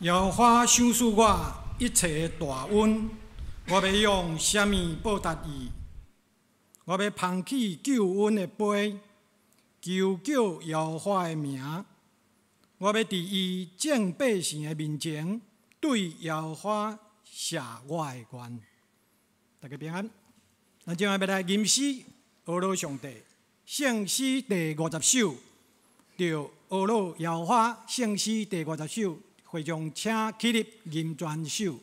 耶和華賞賜我一切的大恩，我欲用啥物報答伊？我欲捧起救恩的杯，求叫耶和華的名。我欲佇伊眾百姓的面前，對耶和華謝我的願。大家平安。咱這擺欲來吟詩，呵咾上帝，聖詩第50首，著呵咾耶和華聖詩第50首，會眾請起立吟全首。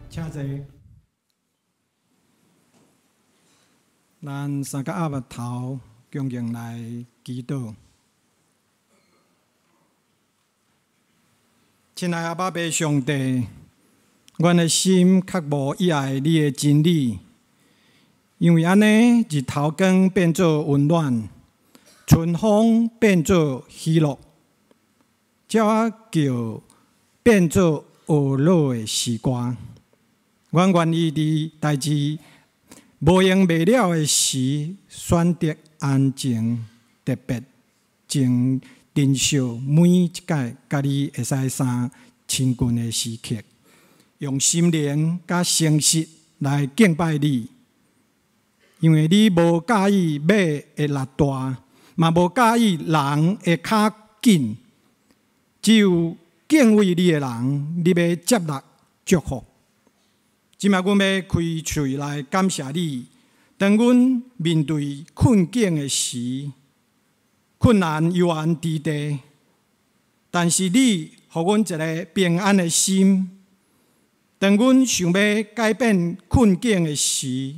請坐。咱三個阿目頭，恭敬來祈禱。親愛阿爸父上帝，阮的心較無依愛你的真理，因為按呢，日頭光變做溫暖，春風變做喜樂，鳥仔叫變做呵咾的詩歌。阮願意佇代誌無閒袂了的時，選擇安靜，特別真珍惜每一擺佮你會使相親近的時刻，用心靈佮誠實來敬拜你，因為你無佮意馬的力大，嘛無佮意人的跤緊，只有敬畏你的人，你欲接納祝福。這擺阮欲開喙來感謝你，當阮面對困境的時，困難猶原佇地，但是你予予阮一个平安的心。當阮想欲改變困境的時，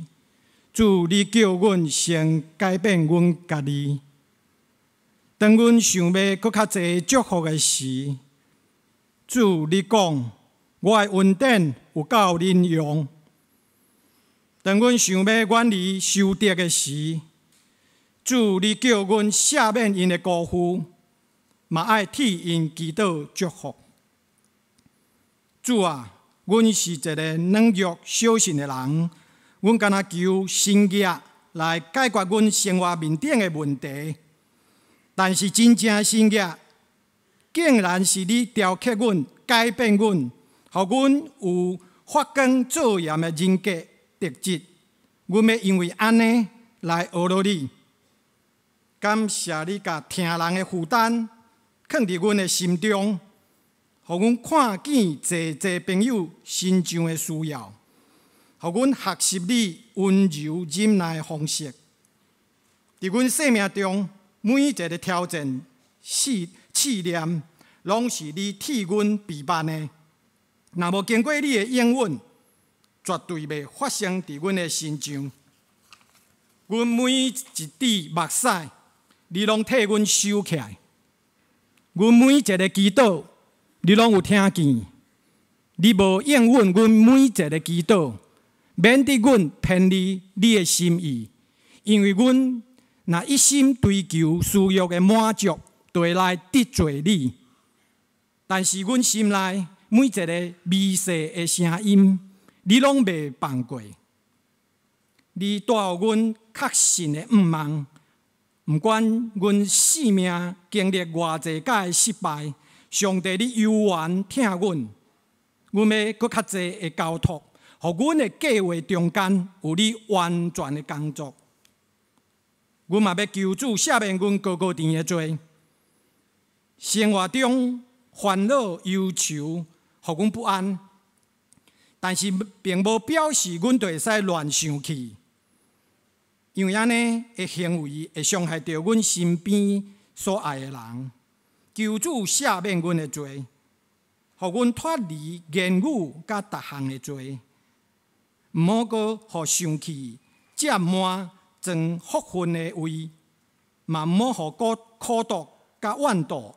主你叫阮先改變阮家己。當阮想欲閣較濟祝福的時，主你講我的恩典有夠恁用。當阮想欲遠離仇敵的時，主你叫阮赦免𪜶的辜負，嘛愛替𪜶祈禱祝福。主啊，阮是一个軟弱小信的人，阮干焦求神蹟來解決阮生活面頂的問題，但是真正神蹟，竟然是你雕刻阮、改變阮，予阮有發光做鹽的人格特質。阮欲因為按呢來學落你。感謝你共疼人的負擔囥佇阮的心中，予阮看見濟濟朋友身上的需要，予阮學習你溫柔忍耐的方式。佇阮生命中，每一个挑戰、試驗，攏是你替阮備辦的。若無經過你的應允，絕對袂發生佇阮的身上。阮每一滴目屎，你攏替阮收起來。阮每一个祈禱，你攏有聽見。你無應允阮每一个祈禱，免得阮偏離你的心意。因為阮若一心追求私欲的滿足，就會來得罪你。但是阮心內每一個微細的聲音，你攏袂放過。你帶予阮確信的向望，毋管阮生命經歷偌濟擺的失敗，上帝你猶原疼阮。阮欲閣較濟的交託，予阮的計劃中間有你完全的工作。阮嘛欲求主赦免阮高高甜的罪，生活中煩惱憂愁，予阮不安。但是並無表示阮就會使亂想去，因為按呢的行為會傷害著阮身邊所愛的人。求主赦免阮的罪，予阮脫離言語佮逐項的罪，毋好閣予生氣佔滿裝福分的位，嘛毋好予苦毒佮怨妒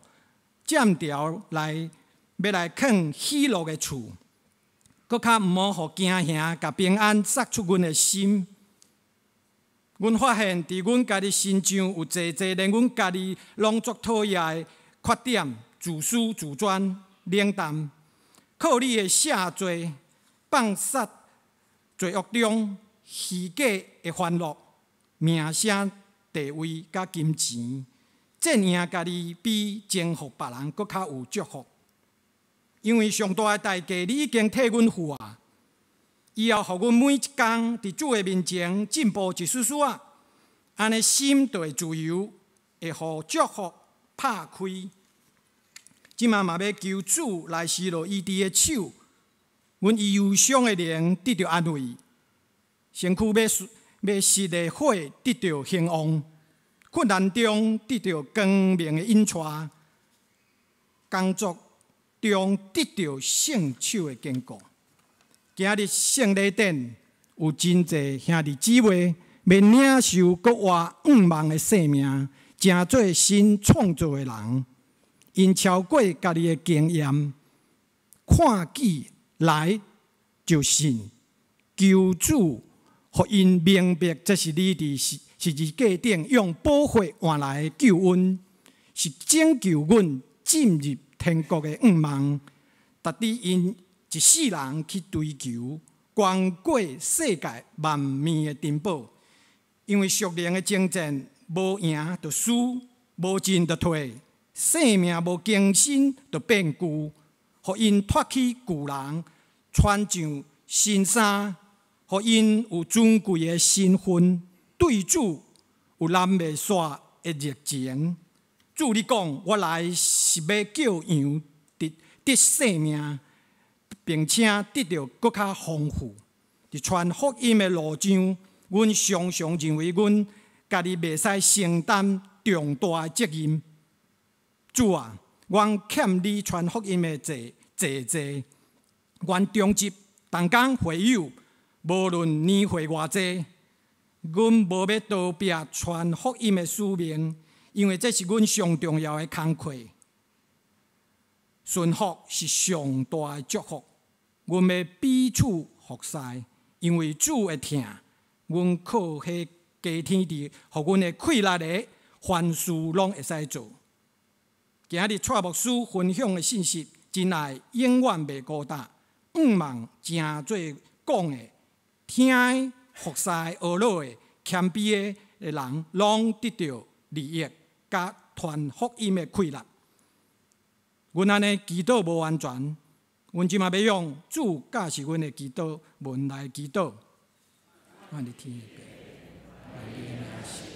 佔著來欲來囥喜樂的厝，閣較毋好予驚嚇共平安殺出阮的心。阮發現佇阮家己身上有濟濟連阮家己攏足討厭的缺點、自私、自尊、冷淡，靠你的赦罪，放殺罪惡中虛假的歡樂、名聲、地位佮金錢，戰贏家己比征服別人閣較有祝福。因為上大的代價，你已經替阮付啊！以後，予阮每一工佇主的面前進步一絲絲仔，按呢心就會自由，會予祝福拍開。這馬嘛欲求主來施落醫治的手，阮以憂傷的靈得著安慰，身軀欲熄的火得著興旺，困難中得著光明的引帶，工作中得著聖手的堅固。今日聖禮典有真濟兄弟姊妹欲領受閣活向望的生命，成做新創造的人。𪜶超過家己的經驗，看見來就信，求主予𪜶明白，這是你佇十字架頂用寶血換來的救恩，是拯救阮進入天國的向望。值得𪜶一世人去追求，懸過世界萬物的珍寶。因為屬靈的爭戰，無贏就輸，無進就退，生命無更新就變舊，予𪜶脫去舊人，穿上新衫，予𪜶有尊貴的身份，對主有燃袂煞的熱情。主你講，我來是欲叫羊得生命，並且得著閣較豐富。佇傳福音的路上，阮常常認為阮家己袂使承擔重大的責任。主啊，阮欠你傳福音的債濟濟，阮中執同工會友，無論年歲偌濟，阮無欲逃避傳福音的使命，因為這是阮上重要的工課。順服是上大的祝福，阮欲彼此服侍，因為主的疼，阮靠彼加天地，予阮的氣力的，凡事攏會使做。今日蔡牧師分享的信息，真愛永遠袂孤單。向望誠濟講的、聽的、服侍、學樂的、謙卑的人，攏得著利益，佮傳福音的氣力。阮按呢祈禱無完全，阮這馬欲用主教示阮的祈禱文來祈禱。阮佇天的父，願你的名聖，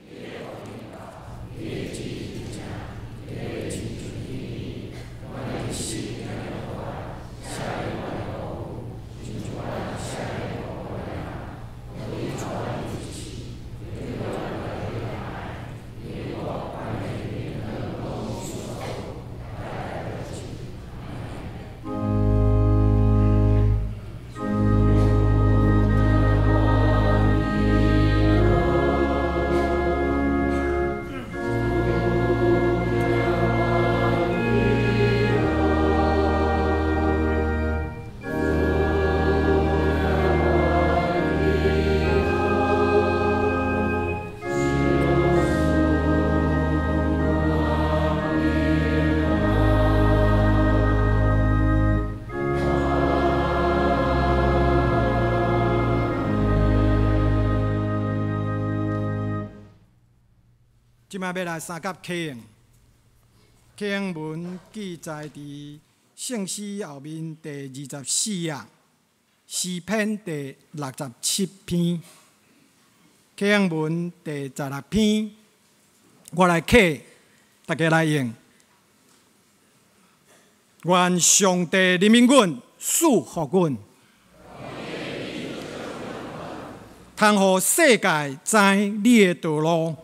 你的國臨到，你的旨意成，地親像天頂，阮的食今日予阮，赦免阮的過誤，親像阮赦免過誤的人。予你帶阮入試，救阮脫離惡害，因為國、權柄、榮耀攏屬予你，代代無盡。阿們。這馬欲來相佮啟應，啟應文記載佇聖詩後面第24頁，詩篇第67篇，啟應文第16篇，我來啟，大家來應。願上帝憐憫阮，賜福阮，通予世界知你的道路。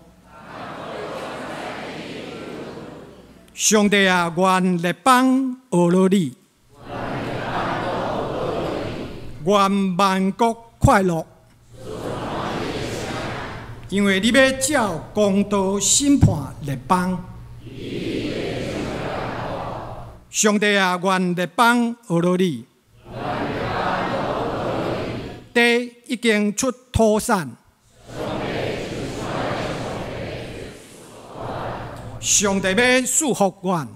上帝啊，願列邦學樂你，願萬國快樂，因為你欲照公道審判列邦。上帝啊，願列邦學樂你，地已經出土產。上帝欲賜福阮，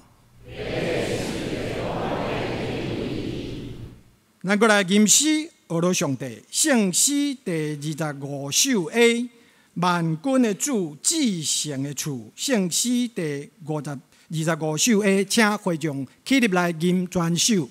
咱閣來吟詩學樂上帝，聖詩第25首 A，萬軍的主，至聖的厝，聖詩第25首 A，請會眾起立來吟全首。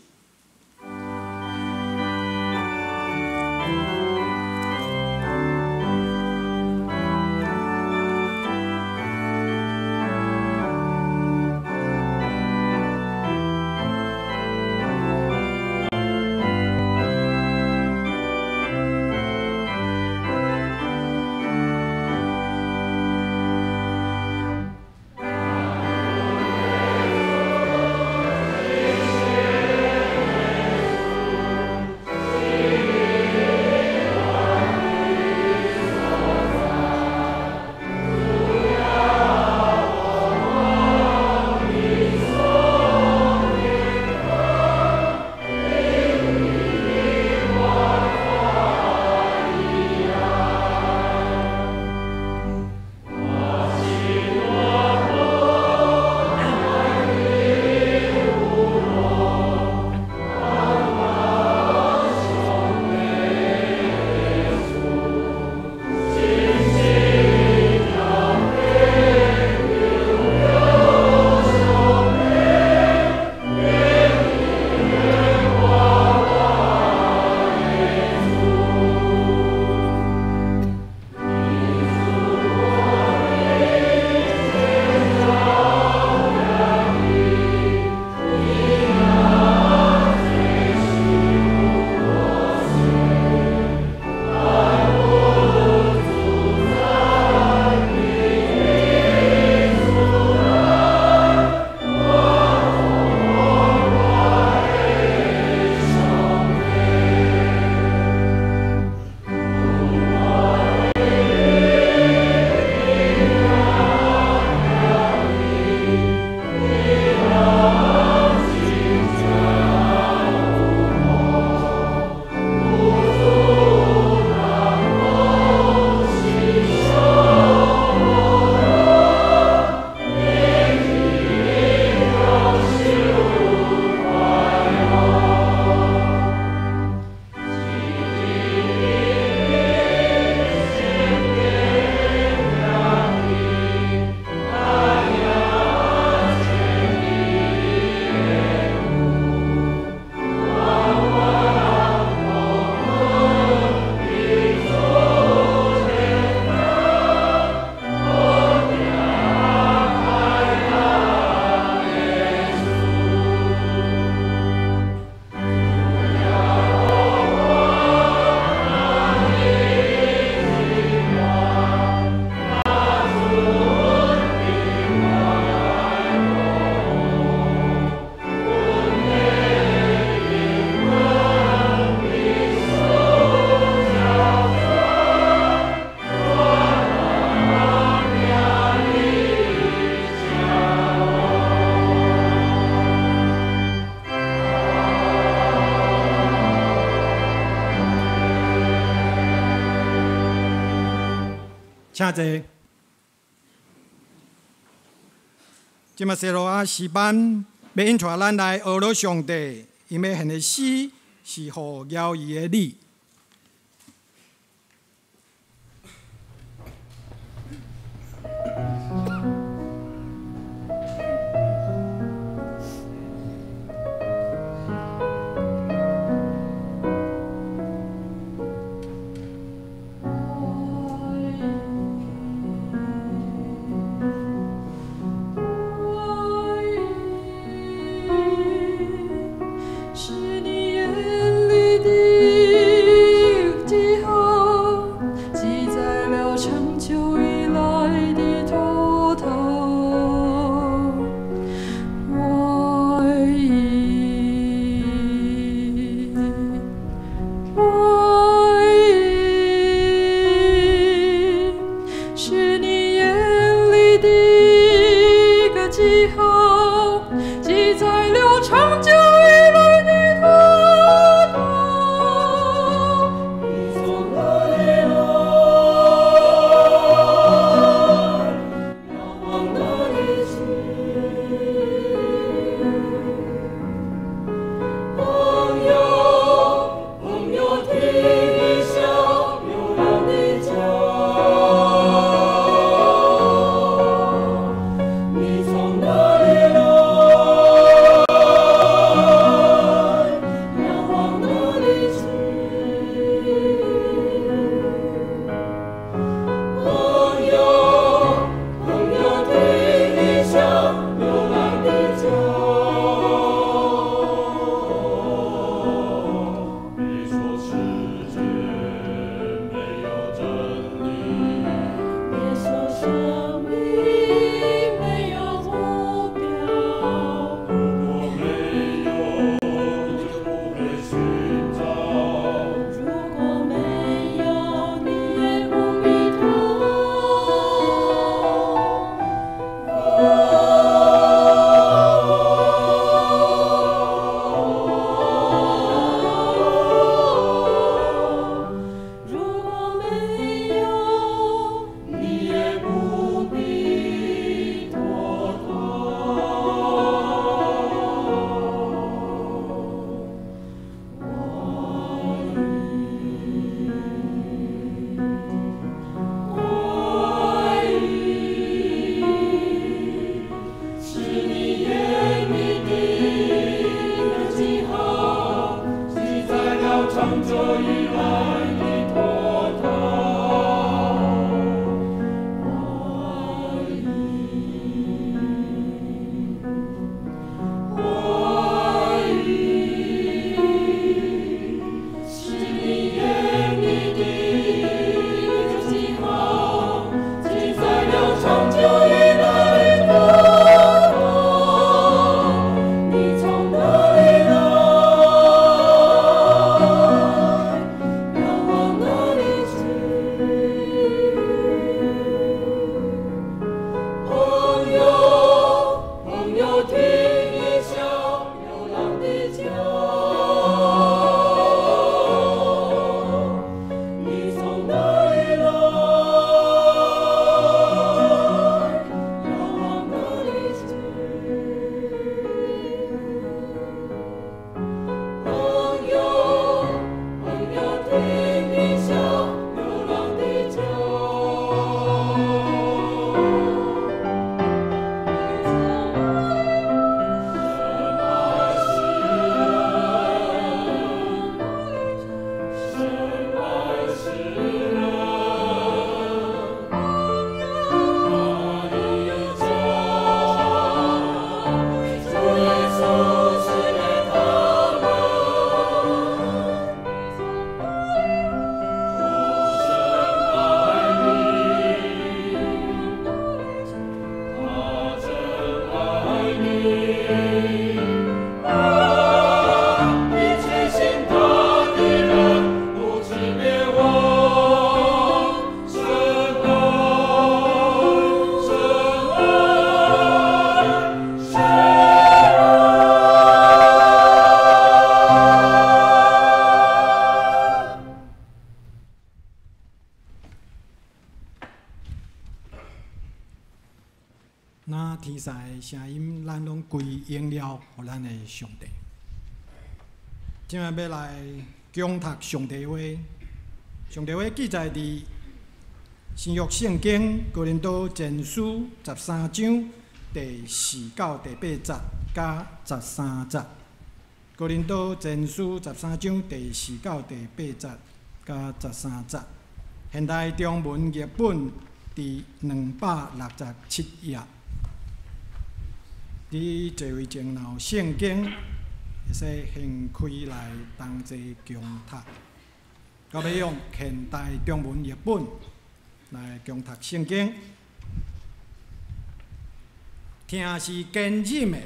請坐。這馬西羅亞詩班欲引帶咱來學了上帝，𪜶欲獻的詩是予搖曳的你。是你眼裡的記號，記載了長久以來的脫逃。懷疑，懷疑，是你眼裡的一個記號，記載了長久以來的脫逃。你從哪裡來，要往哪裡去？朋友，朋友，聽一下流浪的腳。你從哪裡來，要往哪裡去？朋友，朋友，聽一下流浪的腳。別說世界沒有真理，別說生命沒有目標，如果沒有，你就不會尋找。如果沒有，你也不必逃。如果沒有，你也不必脫逃。懷疑，是你眼裡的一個記號，記載了長久以來的脫逃。懷疑，是你眼裡的一個記號，記載了長久以來的脫逃。你從哪裡來，要往哪裡去？朋友，朋友，聽一下流浪的腳。你從哪裡來，要往哪裡去？朋友，朋友，聽一下流浪的腳。神愛世人，他已將主耶穌賜給他們。主深愛你，他真愛你。啊，一切信他的人不致滅亡。天使的聲音，咱攏歸榮耀予咱的上帝。這擺欲來恭讀上帝話，上帝話記載佇新約聖經哥林多前書十三章第四到第八節佮十三節。哥林多前書十三章第四到第八節佮十三節。現代中文譯本佇267頁。你座位前若有聖經，會使掀開來同齊共讀。我欲用現代中文譯本來共讀聖經。疼是堅忍的、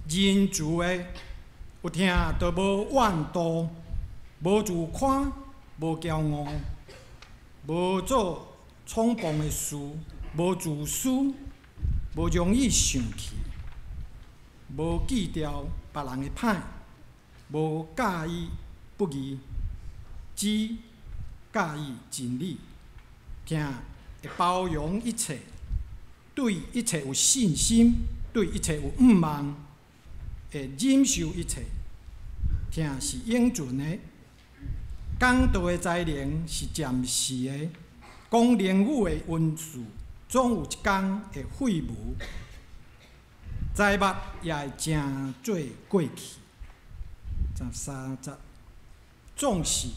仁慈的，有疼就無怨妒，無自誇，無驕傲，無做衝動的事，無自私，無容易生氣，無記著別人的歹，無佮意不義，只佮意真理。疼會包容一切，對一切有信心，對一切有向望，會忍受一切。疼是永存的，講道的才能是暫時的，講靈語的恩賜總有一工會廢無，財物也會成做過去。十三節，總是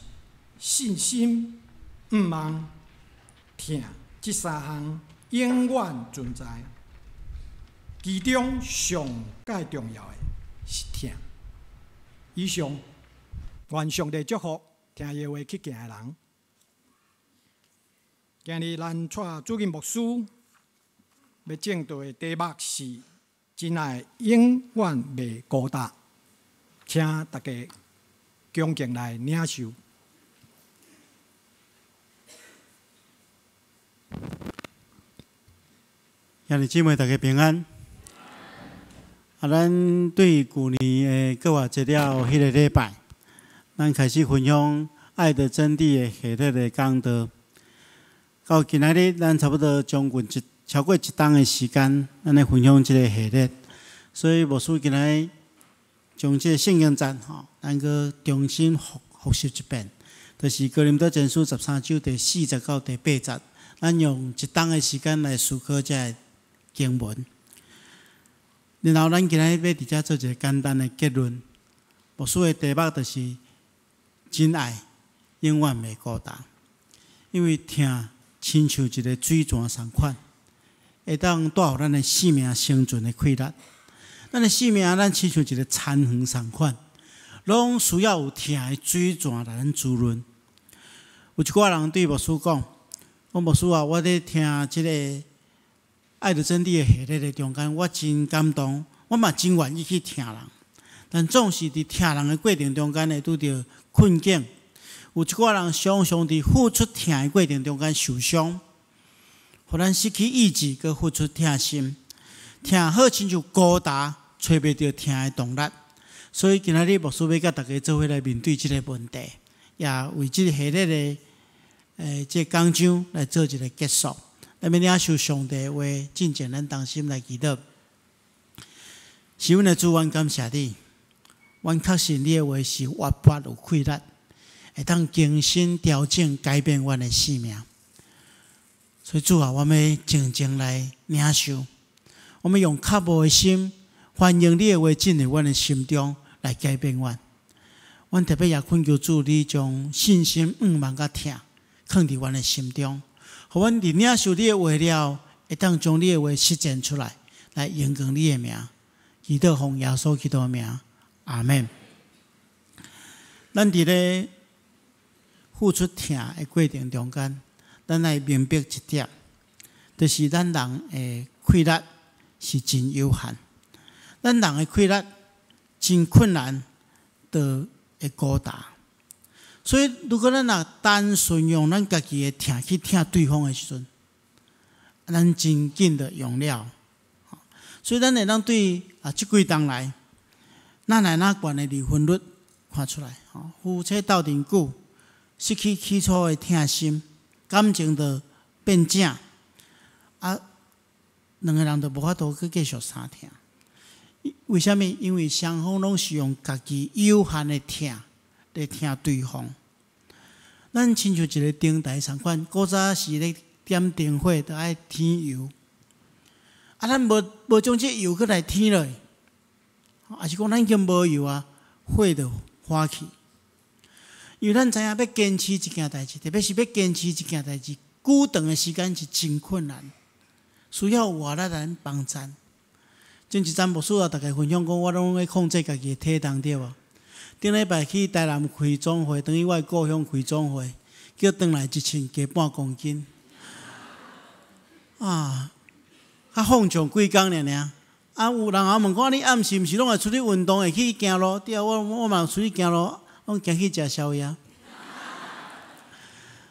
信心、向望、疼，這三項永遠存在。其中上蓋重要的是疼。以上，願上帝祝福聽伊話去行的人。今日咱蔡主任牧師欲證道的題目是：真愛永遠袂孤單。請大家恭敬來領受。兄弟姊妹，大家平安。啊，咱對舊年的復活節了後，彼个禮拜，咱開始分享愛的真諦的系列的講道。到今仔日，咱差不多將近一超過一冬的時間，咱來分享這个系列。所以牧師今仔日將這個聖經節吼，咱閣重新複複習一遍，就是哥林多前書十三章第四節到第八節，咱用一冬的時間來思考這个經文。然後咱今仔日欲佇遮做一个簡單的結論。牧師的題目就是真愛永遠袂孤單，因為疼親像一个水泉仝款，會當帶予咱的生命生存的氣力。咱的生命，咱親像一个田園仝款，攏需要有疼的水泉來咱滋潤。有一寡人對牧師講：講牧師啊，我咧聽這个愛的真諦的系列的中間，我真感動，我嘛真願意去疼人，但總是佇疼人的過程中間會拄著困境。有一寡人常常佇付出疼的過程中間受傷，予咱失去意志，閣付出疼心。疼好親像孤單，揣袂著疼的動力。所以今仔日牧師欲佮大家做伙來面對這个問題，也為這个系列的這个講章來做一個結束。咱欲領受上帝的話，進前咱同心來祈禱。是阮的主，阮感謝你，阮確信你的話是活潑有氣力，會當更新、調整、改變阮的生命。所以主啊，阮欲靜靜來領受，我們用渴慕的心歡迎你的話進入阮的心中來改變阮。阮特別也懇求主，你將信心、向望佮疼囥佇阮的心中，予阮佇領受你的話了，會當將你的話實踐出來，來榮光你的名。祈禱奉耶穌基督的名，阿們。咱佇咧付出疼的過程中間，咱愛明白一點，就是咱人的氣力是真有限，咱人的氣力真困難，就會孤單。所以，如果咱若單純用咱家己的疼去疼對方的時陣，咱真緊就用了。所以，咱會當對啊，這幾冬來，哪來哪懸的離婚率看出來，夫妻鬥陣久，失去起初的疼心，感情就變正，啊，兩个人就無法度閣繼續相疼。為啥物？因為雙方攏是用家己有限的疼來疼對方。咱親像一个燈台仝款，古早時咧點燈火，著愛添油。啊，咱無將這油閣來添落去，抑是講咱已經無油啊，火就花去。因為咱知影欲堅持一件代誌，特別是欲堅持一件代誌，久長的時間是真困難，需要外力來幫贊。前一陣牧師也逐家分享講，我攏咧控制家己的體重對無？頂禮拜去台南開總會，轉去我的故鄉開總會，叫轉來一稱加半公斤。啊，較放縱幾工爾爾。啊，有人也問講，你暗時毋是攏會出去運動，會去行路？對啊，我嘛有出去行路，攏行去食宵夜。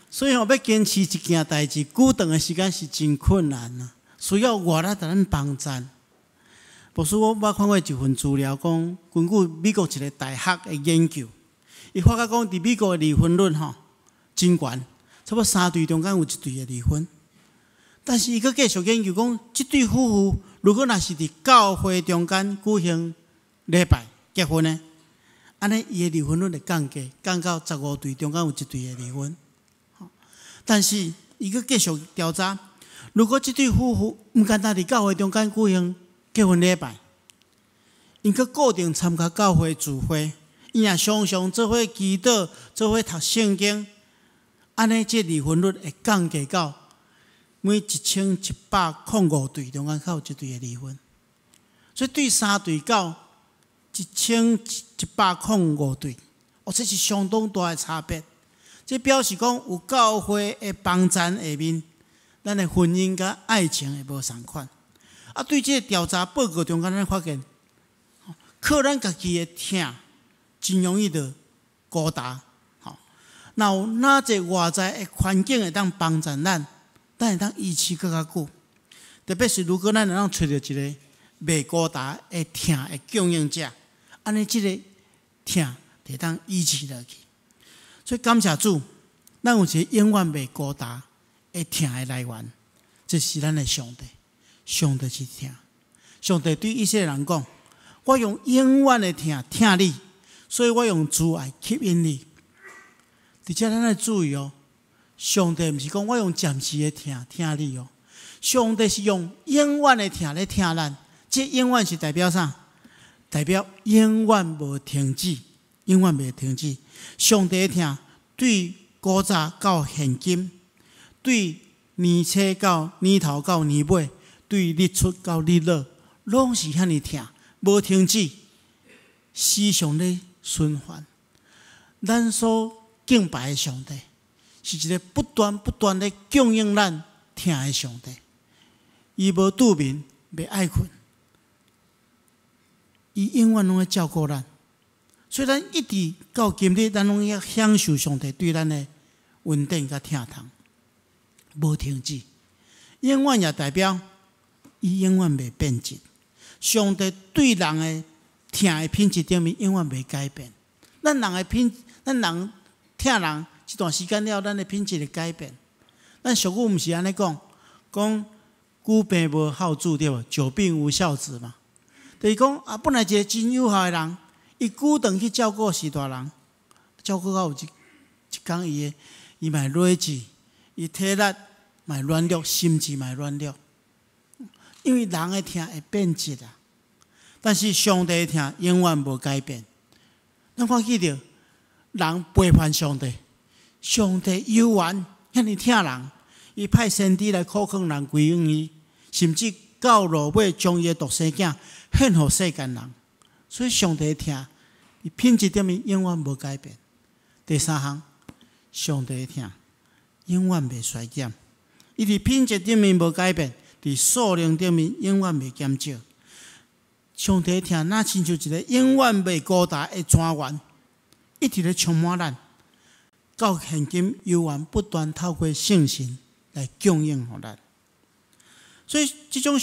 所以吼，欲堅持一件代誌，久長的時間是真困難啊，需要外力共咱幫贊。牧師，我捌看過一份資料，講根據美國一个大學的研究，伊發覺講，佇美國的離婚率吼真懸，差不多三對中間有一對會離婚。但是伊閣繼續研究講，這對夫婦如果若是佇教會中間舉行禮拜結婚呢，按呢伊的離婚率會降低，降到15對中間有一對會離婚。但是伊閣繼續調查，如果這對夫婦毋干焦佇教會中間舉行結婚禮拜，𪜶閣固定參加教會聚會，𪜶也常常做伙祈禱，做伙讀聖經，按呢，這離婚率會降低到每1105對中間才有一對會離婚。所以對三對到1105對，哦，這是相當大的差別。這表示講有教會的幫贊下面，咱的婚姻佮愛情會無仝款。啊，對這个調查報告中間，咱發現，靠咱家己的疼，真容易就孤單。吼，若有哪一个外在的環境會當幫助咱，咱會當維持閣較久。特別是如果咱會當揣著一个袂孤單的疼的供應者，按呢，這个疼就會當維持落去。所以感謝主，咱有一个永遠袂孤單的疼的來源，這是咱的上帝。上帝是疼，上帝對以色列人講：我用永遠的疼疼你，所以我用慈愛吸引你。佇遮咱愛注意哦，上帝毋是講我用暫時的疼疼你哦，上帝是用永遠的疼來疼咱。這永遠是代表啥？代表永遠無停止，永遠袂停止。上帝的疼對古早到現今，對年初到年頭到年尾，對日出到日落，攏是遐爾疼，無停止，時常咧循環。咱所敬拜的上帝，是一个不斷不斷咧供應咱疼的上帝。伊無拄眠，袂愛睏，伊永遠攏咧照顧咱。所以咱一直到今日，咱攏會享受上帝對咱的恩典佮疼痛，無停止。永遠也代表伊永遠袂變質。上帝對人的疼的品質頂面永遠袂改變。咱人的品，咱人疼人一段時間了，咱的品質會改變。咱俗語毋是按呢講，講久病無孝子對無？久病無孝子嘛。就是講啊，本來一个真友好的人，伊久長去照顧序大人，照顧到有一工伊的伊嘛會累死，伊體力嘛會軟弱，心智嘛會軟弱。因為人的疼會變質啊，但是上帝的疼永遠無改變。咱看見著人背叛上帝，上帝猶原遐爾疼人，伊派先知來苦勸人歸向伊，甚至到落尾將伊的獨生囝獻予世間人。所以上帝的疼，伊品質頂面永遠無改變。第三項，上帝的疼永遠袂衰減，伊佇品質頂面無改變，佇數量頂面永遠袂減少。上帝的疼，若親像一个永遠袂孤單的泉源，一直咧充滿咱，到現今猶原不斷透過聖神來供應予咱。所以，這種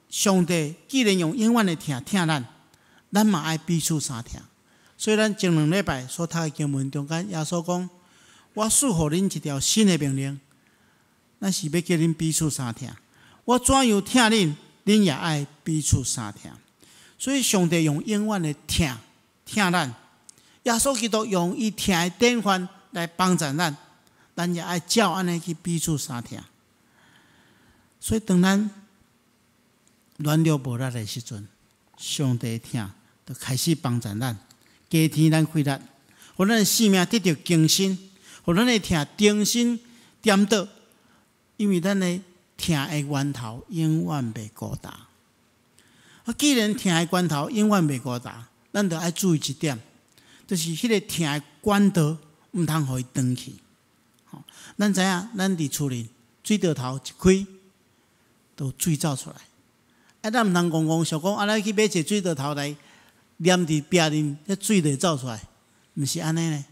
上帝既然用永遠的疼疼咱，咱嘛愛彼此相疼。所以，咱前兩禮拜所讀的經文中間，耶穌講：我賜予恁一條新的命令，咱是欲叫恁彼此相疼。我怎樣疼恁，恁也愛彼此相疼。所以上帝用永遠的疼疼咱，耶穌基督用伊疼的典範來幫助咱，咱也愛照按呢去彼此相疼。所以當咱軟弱無力的時陣，上帝疼就開始幫助咱，加添咱氣力，予咱的生命得著更新，予咱的疼重新顛倒，因為咱的疼的源頭永遠袂孤單。啊，既然疼的源頭永遠袂孤單，咱就愛注意一點，就是彼个疼的管道毋通予伊斷去。吼，咱知影，咱佇厝裡水道頭一開，就有水走出來。啊，咱毋通戇戇想講，啊，咱去買一个水道頭來黏佇壁面，彼水就會走出來，毋是按呢呢。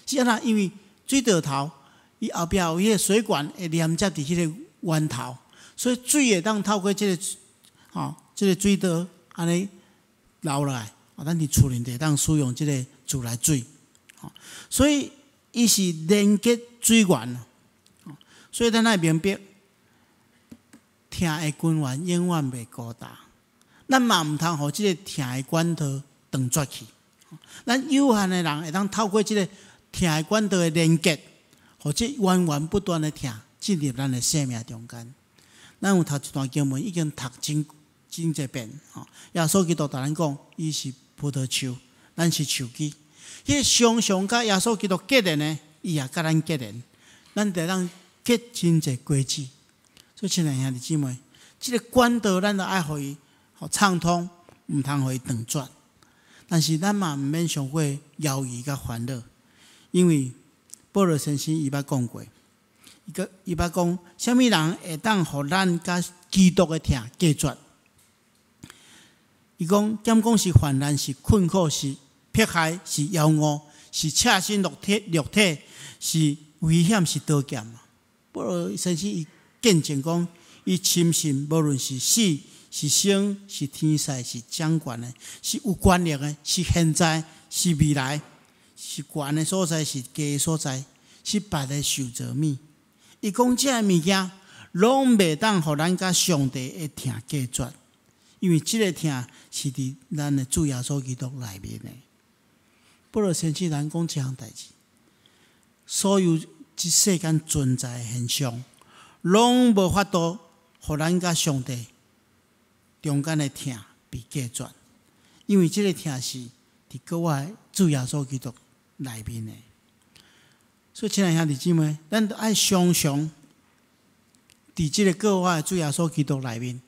是按怎？因為水道頭伊後壁有彼个水管會連接佇彼个源頭，所以水會當透過這个吼，這个水道按呢流落來，啊，咱佇厝裡就會當使用這个自來水。吼，所以伊是連結水源。所以咱愛明白，疼的根源永遠袂孤單。咱嘛毋通予這个疼的管道斷絕去。咱有限的人會當透過這个疼的管道的連結，予這源源不斷的疼進入咱的生命中間。咱有讀一段經文，已經讀真真濟遍。吼，耶穌基督共咱講，伊是葡萄樹，咱是樹枝。彼个常常佮耶穌基督結連的，伊也佮咱結連，咱就會當結真濟果子。所以，親愛兄弟姊妹，這个管道咱著愛予伊予暢通，毋通予伊斷絕。但是咱嘛毋免傷過猶豫佮煩惱，因為保羅先生伊捌講過，伊閣伊捌講，啥物人會當予咱佮基督的疼隔絕？伊講，敢講是患難，是困苦，是迫害，是枵餓，是赤身露體，露體是危險，是刀劍。保羅先生伊見證講，伊深信無論是死是生，是天使，是掌權的，是有權力的，是現在，是未來，是懸的所在，是低的所在，是別的受造物。伊講這个物件，攏袂當予咱佮上帝的疼隔絕，因為這个疼是佇咱的主耶穌基督內面的。保羅先生咱講這項代誌，所有這世間存在的現象，攏無法度予咱佮上帝中間的疼被隔絕，因為這个疼是佇閣我的主耶穌基督內面的。所以，親愛兄弟姊妹，咱著愛常常佇這个閣我的主耶穌基督內面，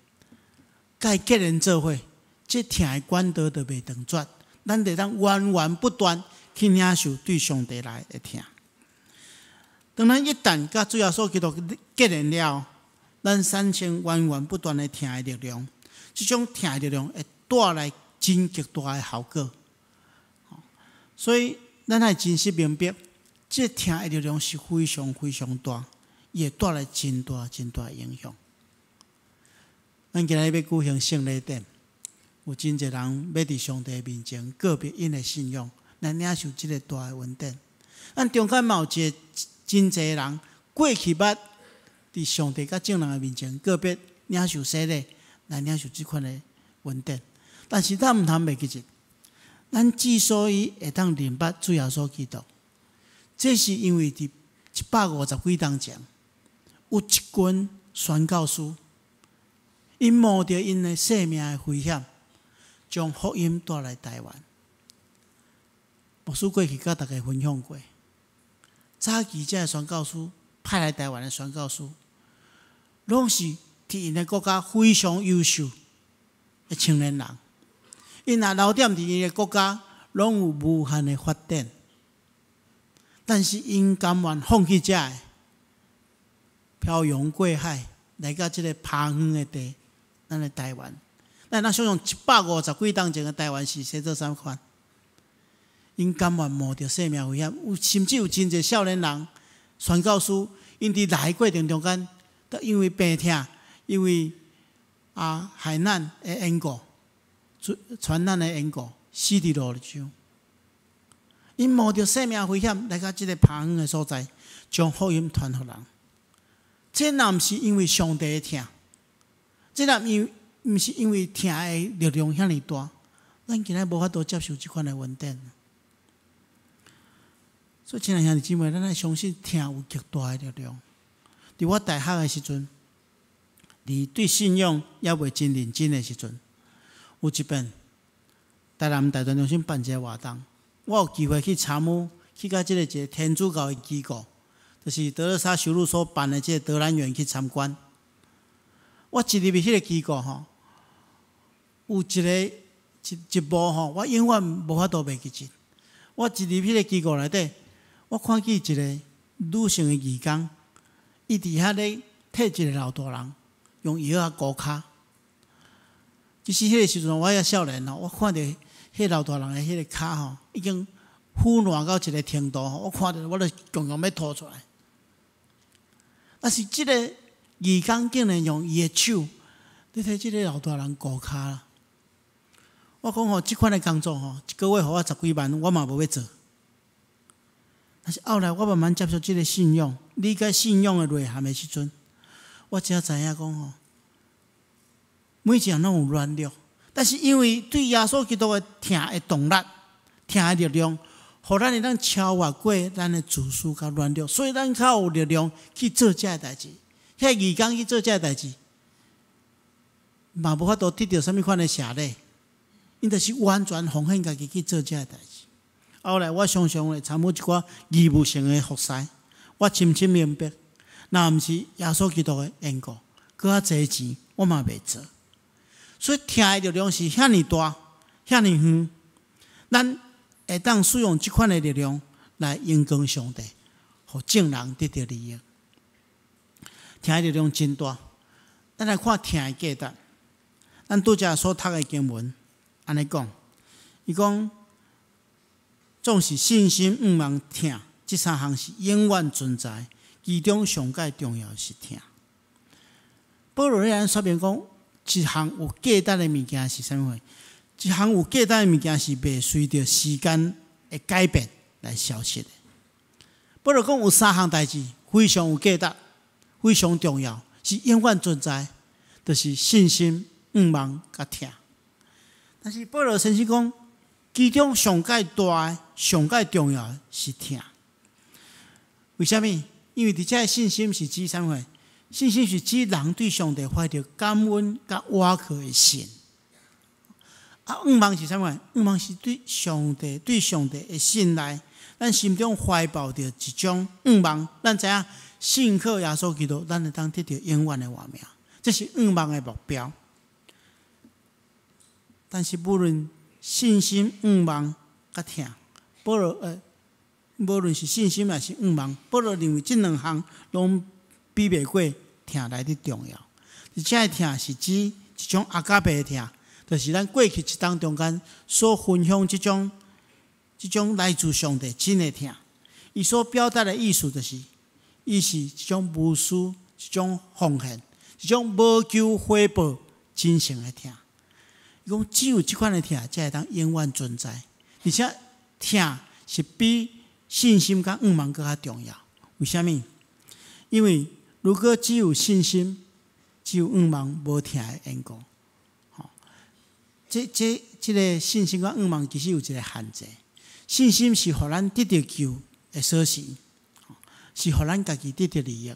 佮伊結連做伙，這疼的管道就袂斷絕，咱就當源源不斷去領受對上帝來的疼。當咱一旦佮主耶穌基督結連了，咱產生源源不斷的疼的力量，這種疼的力量會帶來真極大的效果。所以，咱愛真實明白，這疼的力量是非常非常大，伊會帶來真大真大的影響。咱今日欲舉行聖禮典，有真濟人欲佇上帝面前告別𪜶的信仰，來領受這个大的恩典。咱中間嘛有一个真濟人過去捌佇上帝佮眾人的面前告別，領受洗禮，來領受這款的恩典。但是咱毋通袂記得，咱之所以會當認捌主耶穌基督，這是因為佇150幾冬前，有一群宣教師，𪜶冒著𪜶的性命的危險，將福音帶來台灣。牧師過去佮大家分享過，早期這个宣教師派來台灣的宣教師，攏是佇𪜶的國家非常優秀的青年人。𪜶若留踮佇𪜶的國家，攏有無限的發展。但是𪜶甘願放棄這个，漂洋過海來到這个拋遠的地，咱的台灣。咱若想像150幾冬前的台灣是生做啥款？𪜶甘願冒著性命危險，有甚至有真濟少年人宣教師，𪜶佇來的過程中間，都因為病痛，因為海難的緣故，船難的緣故，死佇路上。𪜶冒著性命危險來到這个拋遠的所在，將福音傳予人。這若毋是因為上帝的疼，這若因毋是因為疼的力量遐爾大，咱今仔無法度接受這款的恩典。所以，親愛兄弟姊妹，咱愛相信疼有極大的力量。佇我大學的時陣，佇對信仰猶未真認真的時陣，有一遍台南大傳中心辦一个活動，我有機會去參與，去共這个一个天主教的機構，就是德肋撒修女所辦的這个德蘭園去參觀。我一入去彼个機構吼，有一个一一幕吼，我永遠無法度袂記得。我一入彼个機構內底，我看見一个女性的義工，伊佇遐咧替一个老大人用藥仔敷跤。其實彼个時陣我猶少年吼，我看著彼老大人的彼个跤吼，已經腐爛到一个程度吼，我看著我就強強欲吐出來。但是這个義工竟然用伊的手咧替這个老大人敷跤啦。我講吼，這款的工作吼，一个月予我十幾萬，我嘛無欲做。但是後來我慢慢接受這个信仰，理解信仰的內涵的時陣，我才知影講吼，每一個人攏有軟弱，但是因為對耶穌基督的疼的動力、疼的力量，予咱會當超越過咱的自私佮軟弱，所以咱較有力量去做這个代誌。遐義工去做這个代誌，嘛無法度得著啥物款的謝禮，𪜶就是完全奉獻家己去做這个代誌。後來我常常會參與一寡義務性的服事，我深深明白，若毋是耶穌基督的緣故，閣較濟錢我嘛袂做。所以疼的力量是遐爾大、遐爾遠，咱會當使用這款的力量來榮光上帝，予眾人得著利益。疼的力量真大，咱來看疼的價值。咱拄才所讀的經文，按呢講，伊講總是信心、向望、疼，這三項是永遠存在，其中上蓋重要是疼。保羅咧說明講，一項有價值的物件是啥物貨？一項有價值的物件是袂隨著時間的改變來消失的。保羅講有三項代誌非常有價值，非常重要，是永遠存在，就是信心、向望佮疼。但是保羅先生講，其中上蓋大的、上蓋重要的是疼。為啥物？因為佇這个信心是指啥物貨？信心是指人對上帝懷著感恩佮倚靠的信。啊，向望是啥物？向望是對上帝、對上帝的信賴。咱心中懷抱著一種向望，咱知影信靠耶穌基督，咱會當得著永遠的活命。這是向望的目標。但是無論信心、向望佮疼，保羅無論是信心抑是向望，保羅認為這兩項攏比袂過疼來得重要。而這个疼是指一種阿加貝的疼，就是咱過去一冬中間所分享這種這種來自上帝真的疼。伊所表達的意思就是，伊是一種無私、一種奉獻、一種無求回報、真誠的疼。伊講只有這款的疼，才會當永遠存在。而且疼是比信心佮向望閣較重要。為啥物？因為如果只有信心、只有向望，無疼的緣故，吼，這這這个信心佮向望其實有一个限制。信心是予咱得著救的鎖匙，是予咱家己得著利益，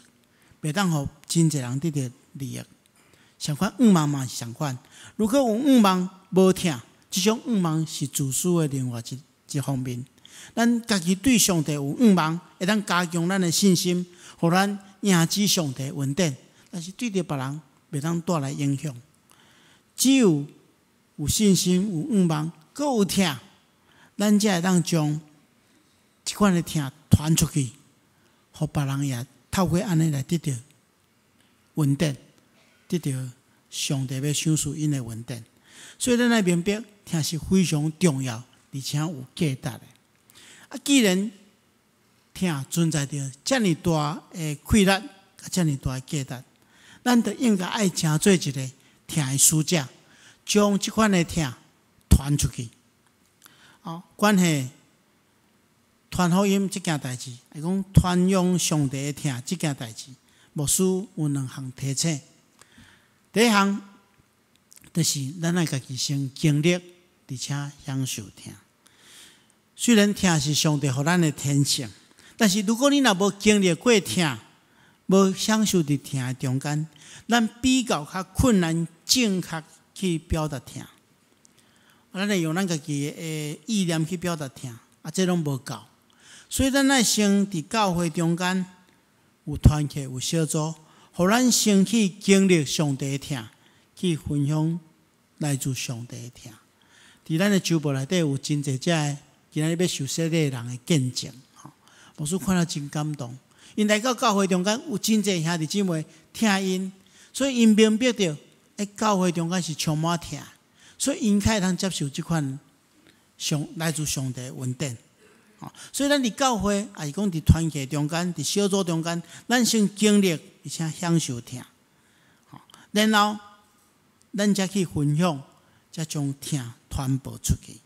袂當予真濟人得著利益。相款向望嘛是相款。如果有向望無疼，這種向望是自私的另外一一方面。咱家己對上帝有向望，會當加強咱的信心，予咱迎接上帝恩典。但是對著別人袂當帶來影響。只有有信心、有向望，閣有疼，咱才會當將這款的疼傳出去，予別人也透過按呢來得著恩典，得著上帝欲賞賜𪜶的恩典。所以咱愛明白，疼是非常重要，而且有價值的。啊，既然疼存在著遮爾大的氣力，佮遮爾大的價值，咱就應該愛成做一个疼的使者，將這款的疼傳出去。哦，關係傳福音這件代誌，會講傳揚上帝的疼這件代誌，牧師有兩項提醒。第一項，就是咱愛家己先經歷，而且享受疼。雖然疼是上帝予咱的天性，但是如果你若無經歷過疼，無享受佇疼的中間，咱比較較困難正確去表達疼。咱會用咱家己的意念去表達疼，啊，這攏無夠。所以咱愛先佇教會中間有團契、有小組，予咱先去經歷上帝的疼，去分享來自上帝的疼。佇咱的週報內底有真濟這个今仔日欲受洗禮的人的見證，吼，牧師看了真感動。𪜶來到教會中間，有真濟兄弟姊妹疼𪜶，所以𪜶明白著，欸，教會中間是充滿疼，所以𪜶較會通接受這款上來自上帝的恩典。所以咱佇教會，抑是講佇團契中間，佇小組中間，咱先經歷而且享受疼，然後咱才去分享，才將疼傳播出去。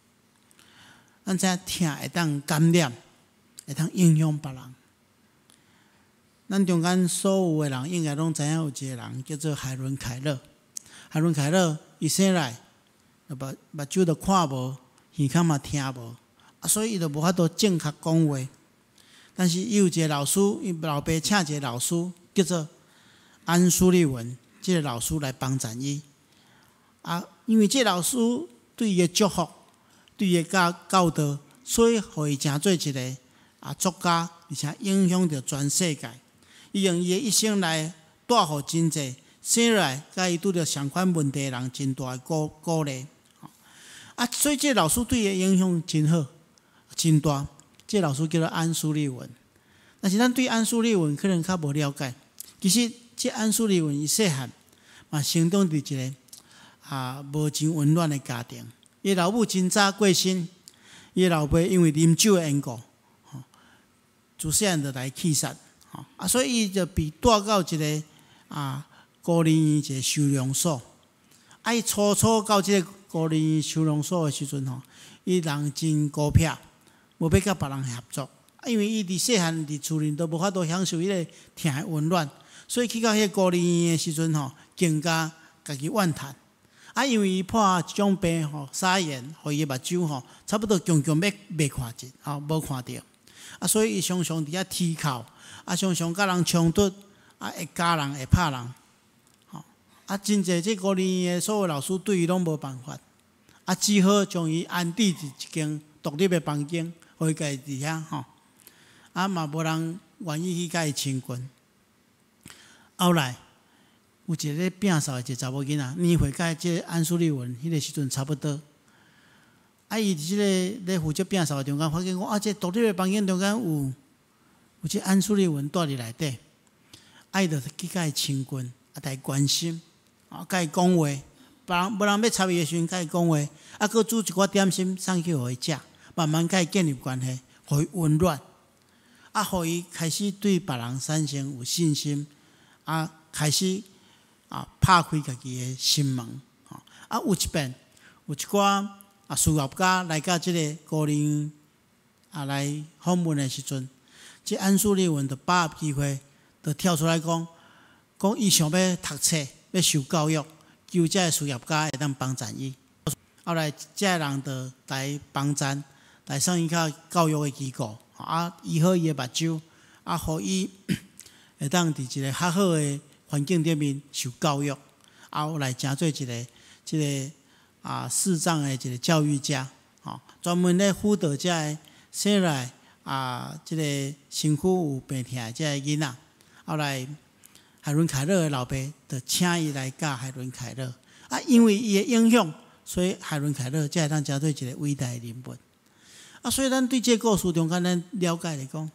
咱知影疼會當感染，會當影響別人。咱中間所有的人應該攏知影有一個人叫做海倫凱勒。海倫凱勒伊生來目目睭都看無，耳孔嘛聽無，啊，所以伊就無法度正確講話。但是伊有一個老師，伊老爸請一個老師叫做安蘇利文，這個老師來幫贊伊。啊，因為這個老師對伊的祝福，對伊的教教導，所以予伊成做一個啊作家，而且影響著全世界。伊用伊的一生來帶予真濟生來佮伊拄著相款問題的人真大的鼓鼓勵。啊，所以這個老師對伊的影響真好，真大。這個老師叫做安蘇利文。但是咱對安蘇利文可能較無了解。其實，這安蘇利文伊細漢嘛成長佇一個啊無真溫暖的家庭。伊老母真早過身，伊老爸因為啉酒的緣故，吼，自細漢就來去殺。啊，所以伊就被帶到一個啊孤兒院一個收容所。啊，伊初初到這個孤兒院收容所的時陣吼，伊人真孤僻，無欲佮別人合作。啊，因為伊佇細漢佇厝裡都無法度享受彼個疼的溫暖，所以去到彼個孤兒院的時陣吼，更加家己怨嘆。啊，因為伊破一種病吼，沙眼，予伊的目睭吼，差不多強強欲袂看見，吼無看著。啊，所以伊常常佇遐啼哭。啊，常常佮人衝突，啊，會咬人，會拍人，吼！啊，真濟這孤兒院的所有老師對伊攏無辦法，啊，只好將伊安置佇一間獨立的房間，予伊家己佇遐吼。啊，嘛無人願意去佮伊親近。後來有一個咧摒掃的一個查某囡仔，年歲佮這個安蘇利文彼個時陣差不多。啊，伊佇這個咧負責摒掃的中間，發現講啊，這獨立的房間中間有。有這安蘇利文蹛佇內底，啊，伊就去佮伊親近，啊，共伊關心，啊，佮伊講話，別人無人欲插伊的時陣，佮伊講話，啊，閣煮一寡點心送去予伊食，慢慢佮伊建立關係，予伊溫暖，啊，予伊開始對別人產生有信心，啊，開始啊拍開家己的心門，啊，有一遍有一寡啊事業家來到這個孤兒院啊來訪問的時陣。這安蘇利文就把握機會，就跳出來講，講伊想欲讀冊，欲受教育，求這个事業家會當幫贊伊。後來，這个人就來幫贊，來送伊到教育的機構，啊，醫好伊的目睭，啊，予伊會當佇一個較好的環境頂面受教育，啊，後來成做一個這个啊視障的一個教育家，吼，專門咧輔導這个生來。啊，這個身軀有病痛的這个囡仔，後來海倫凱勒的老爸就請伊來教海倫凱勒。啊，因為伊的影響，所以海倫凱勒才會當成做一個偉大的人物。啊，所以咱對這個故事中間，咱了解來講，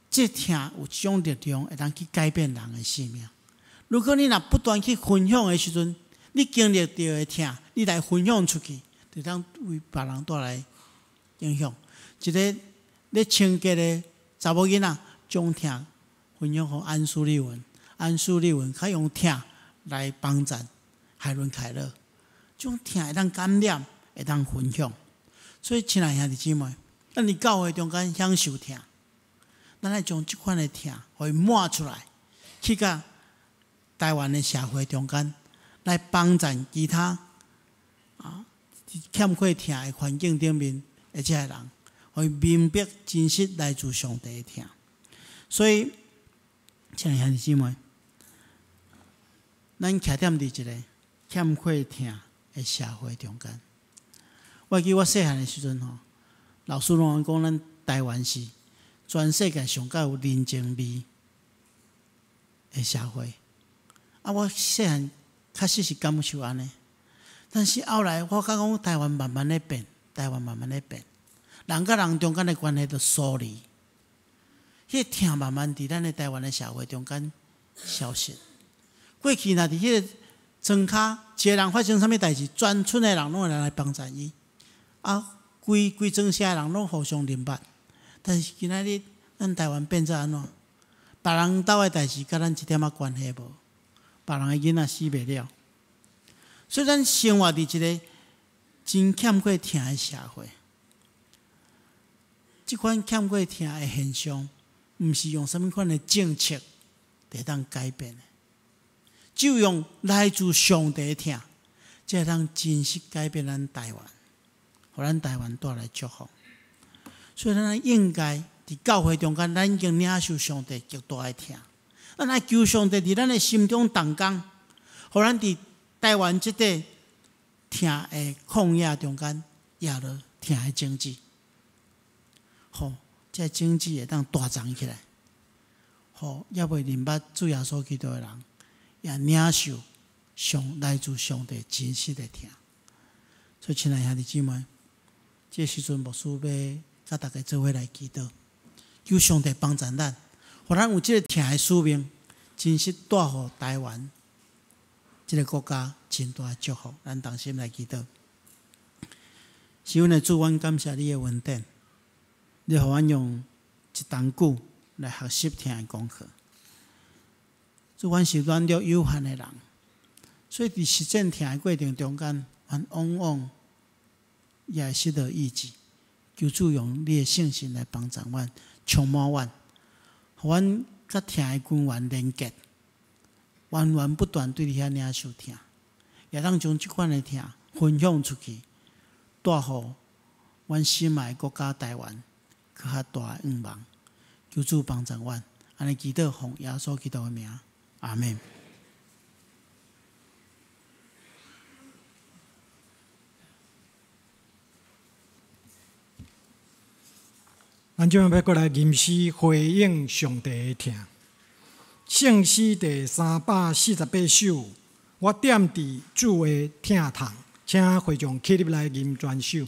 這疼有一種力量會當去改變人的生命。如果你若不斷去分享的時陣，你經歷著的疼，你來分享出去，就當為別人帶來影響。一個咧清潔的查某囡仔，將疼分享予安蘇利文，安蘇利文較用疼來幫贊海倫凱勒，這種疼會當感染，會當分享。所以，親愛兄弟姊妹，咱佇教會中間享受疼，咱愛將這款的疼，予伊抹出來，去到台灣的社會中間，來幫贊其他欠缺疼的環境頂面的這个人，予伊明白真實來自上帝的疼。所以，親愛兄弟姊妹，咱徛踮佇一个欠缺疼的社會中間。我記我細漢的時陣吼，老師攏講咱台灣是全世界上較有人情味的社會。啊，我細漢確實是感受按呢，但是後來我感覺講台灣慢慢咧變，台灣慢慢咧變，人佮人中間的關係就疏離，彼個疼慢慢佇咱的台灣的社會中間消失。過去若佇彼個莊跤，一個人發生啥物代誌，全村的人攏會來幫贊伊，啊，規規莊社的人攏互相認捌。但是今仔日咱台灣變做按怎？別人兜的代誌佮咱一點仔關係無，別人的囡仔死袂了。所以咱生活佇一個真欠缺疼的社會，這款欠缺疼的現象，毋是用啥物款的政策會當改變的，只有用來自上帝的疼，才會當真實改變咱台灣，予咱台灣帶來祝福。所以咱應該佇教會中間，咱已經領受上帝極大的疼。咱愛求上帝佇咱的心中動工，予咱佇台灣這塊疼的曠野中間，掖落疼的種子，予這个種子會當大長起來，予猶未認捌主耶穌基督的人，也領受上來自上帝真實的疼。所以，親愛兄弟姊妹，這時陣牧師欲佮大家做伙來祈禱，求上帝幫助咱，予咱有這个疼的使命，真實帶予台灣這个國家真大的祝福。咱同心來祈禱。是阮的主，阮感謝你的恩典，你予阮用一冬久來學習疼的功課。主，阮是軟弱有限的人，所以佇實踐疼的過程中間，阮往往也會失落意志。求主用你的聖神來幫助阮，充滿阮，予阮佮疼的根源連結，源源不斷對你遐領受疼，也通將這款的疼分享出去，帶予阮心愛的國家台灣閣較大的願望。求主幫助阮，按呢祈禱奉耶穌基督的名，阿們。咱這擺欲閣來吟詩回應上帝的疼。聖詩第348首，我踮佇主的疼痛，請會眾起立來吟全首。主。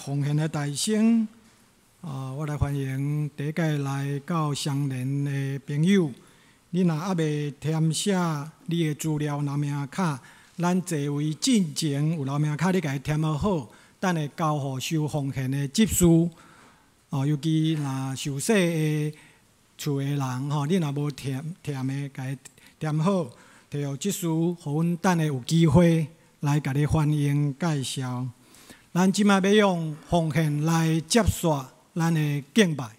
奉獻的大聲，啊，我來歡迎第一屆來到雙連的朋友。你若猶未填寫你的資料留名卡，咱座位進前有留名卡，你共伊填好，等下交予收奉獻的執事。哦，尤其若受洗的厝的人吼，你若無填填的，共伊填好，提予執事，予阮等下有機會來共你歡迎介紹。咱這擺欲用奉獻來接續咱的敬拜。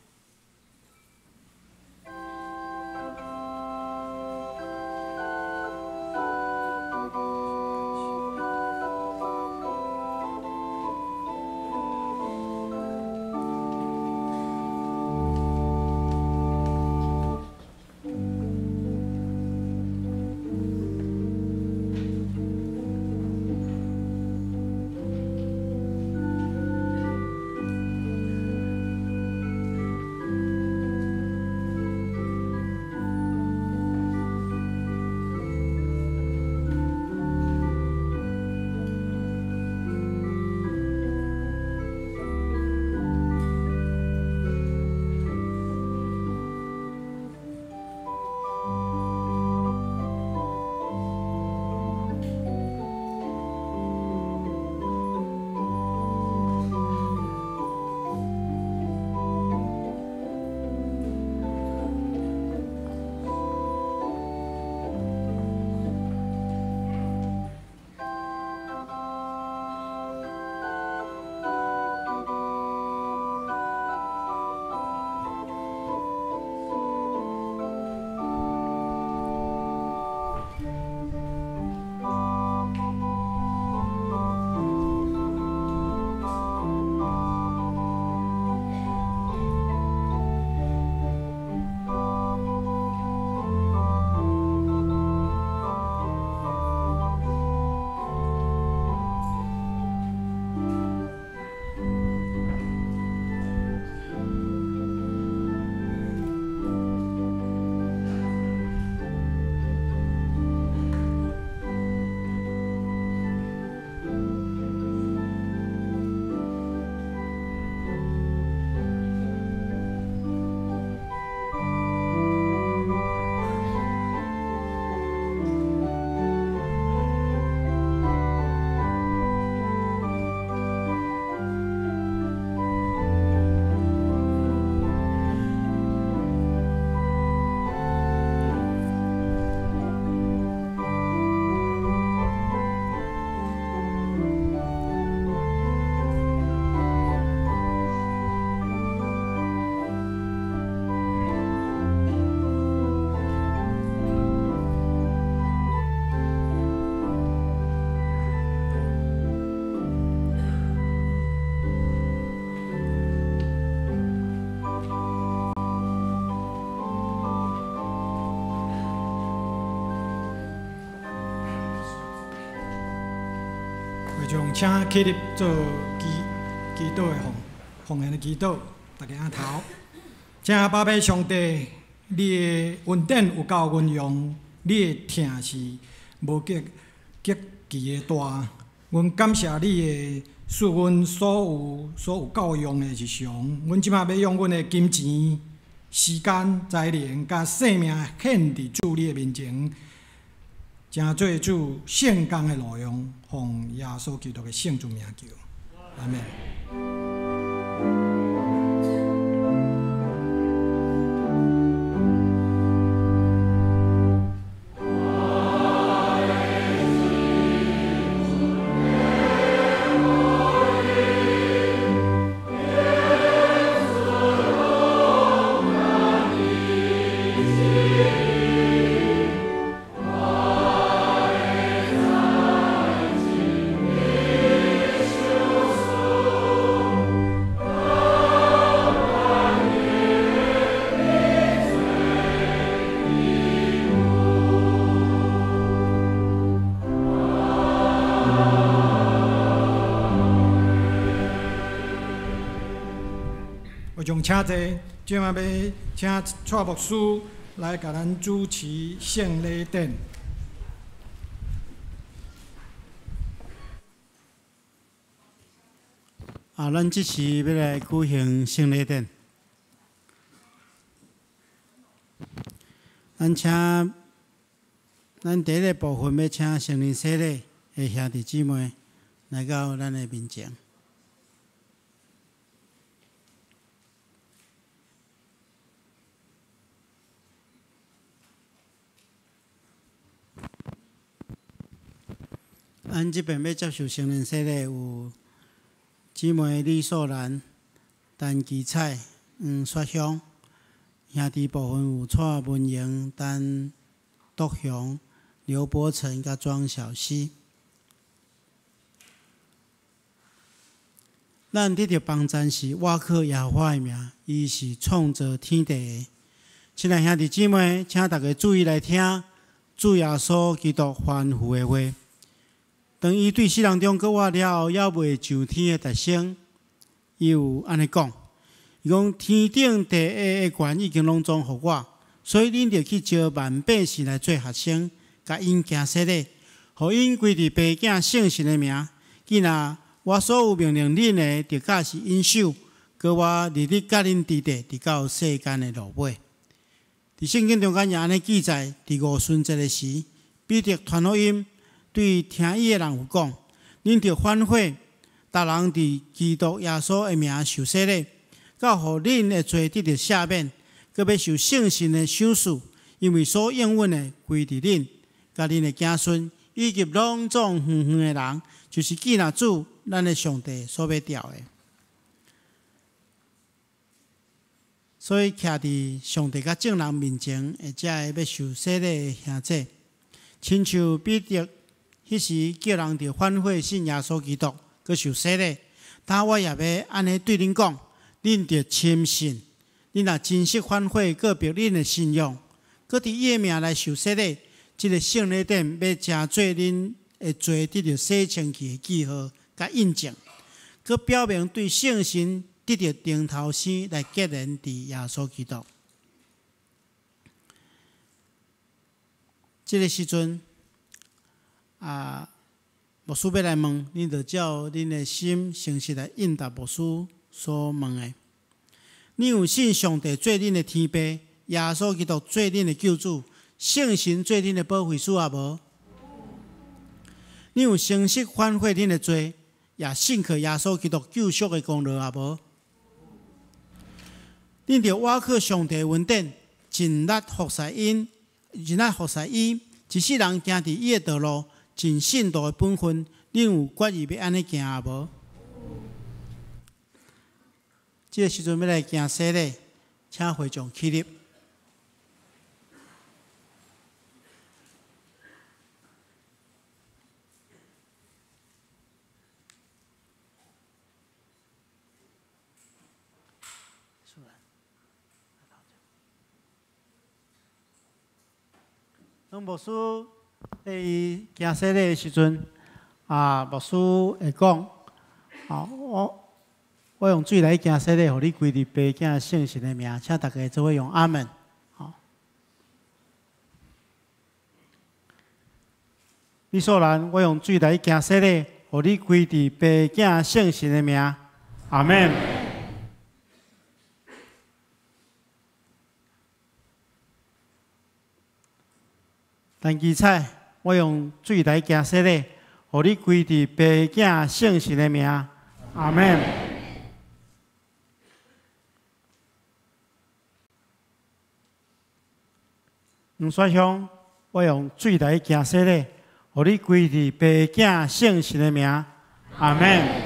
請起立做祈禱的奉獻的祈禱，大家按頭。請爸爸上帝，你的恩典有夠溫陽，你的疼是無極其的大。阮感謝你的賜阮所有夠用的日常。阮這擺欲用阮的金錢、時間、才能佮生命獻佇主你的面前。成做主聖工的路用，奉耶穌基督的聖主名求，阿們。請坐，這擺欲請蔡牧師來共咱主持聖禮典。啊，咱這時欲來舉行聖禮典。咱請，咱第一个部分欲請成人洗禮的兄弟姊妹來到咱的面前。咱這邊欲接受成人洗禮有姊妹李素蘭、陳其彩、黃雪香，兄弟部分有蔡文榮、陳篤雄、劉伯成佮莊小溪。咱得著幫贊是倚靠耶和華的名，伊是創造天地的。親愛兄弟姊妹，請大家注意來聽主耶穌基督吩咐的話。當伊對死人中閣活了後，猶未上天的達成，伊有按呢講：伊講天頂地下的權已經攏總予我，所以恁著去招萬百姓來做學生，共𪜶行洗禮，予𪜶歸佇爸囝聖神的名。囝仔，我所有命令恁的，著教示𪜶守，閣我日日佮恁佇咧，直到世間的落尾。佇聖經中間也按呢記載，佇五旬節的時，彼得傳福音。對聽伊的人有講，恁著反悔，逐人佇基督耶穌的名受洗禮，到予恁的罪得著赦免，閣欲受聖神的賞賜，因為所應允的歸佇恁，佮恁的子孫，以及攏總遠遠的人，就是見若主咱的上帝所欲召的。所以，徛佇上帝佮眾人面前的這个欲受洗禮的兄弟，親像彼得。彼時叫人著反悔信耶穌基督，閣受洗禮。但我也欲按呢對恁講，恁著深信，恁若真實反悔告白恁的信仰，閣佇伊的名來受洗禮，這个聖禮典欲成做恁的罪得著洗清去的記號佮印證，閣表明對聖神得著重頭生來結連佇耶穌基督。這个時陣。啊，牧師欲來問，恁著照恁的心誠實來應答牧師所問的。恁有信上帝做恁的天父，耶穌基督做恁的救主，聖神做恁的保惠師也無？恁有誠實反悔恁的罪，也信靠耶穌基督救贖的功勞也無？恁著倚靠上帝恩典，盡力服侍𪜶，盡力服侍伊，一世人行佇伊的道路。盡信徒的本分，恁有決意欲按呢行也無？這个時陣欲來行洗禮，請會眾起立。當牧師佇伊行洗禮的時陣，啊，牧師會講：啊，我用水來行洗禮，予你歸佇爸囝聖神的名，請大家做伙用阿們。好，李素蘭，我用水來行洗禮，予你歸佇爸囝聖神的名，阿們。陳其彩，我用水來行洗禮，予你歸佇爸囝聖神的名，阿們。黃雪香，我用水來行洗禮，予你歸佇爸囝聖神的名，阿們。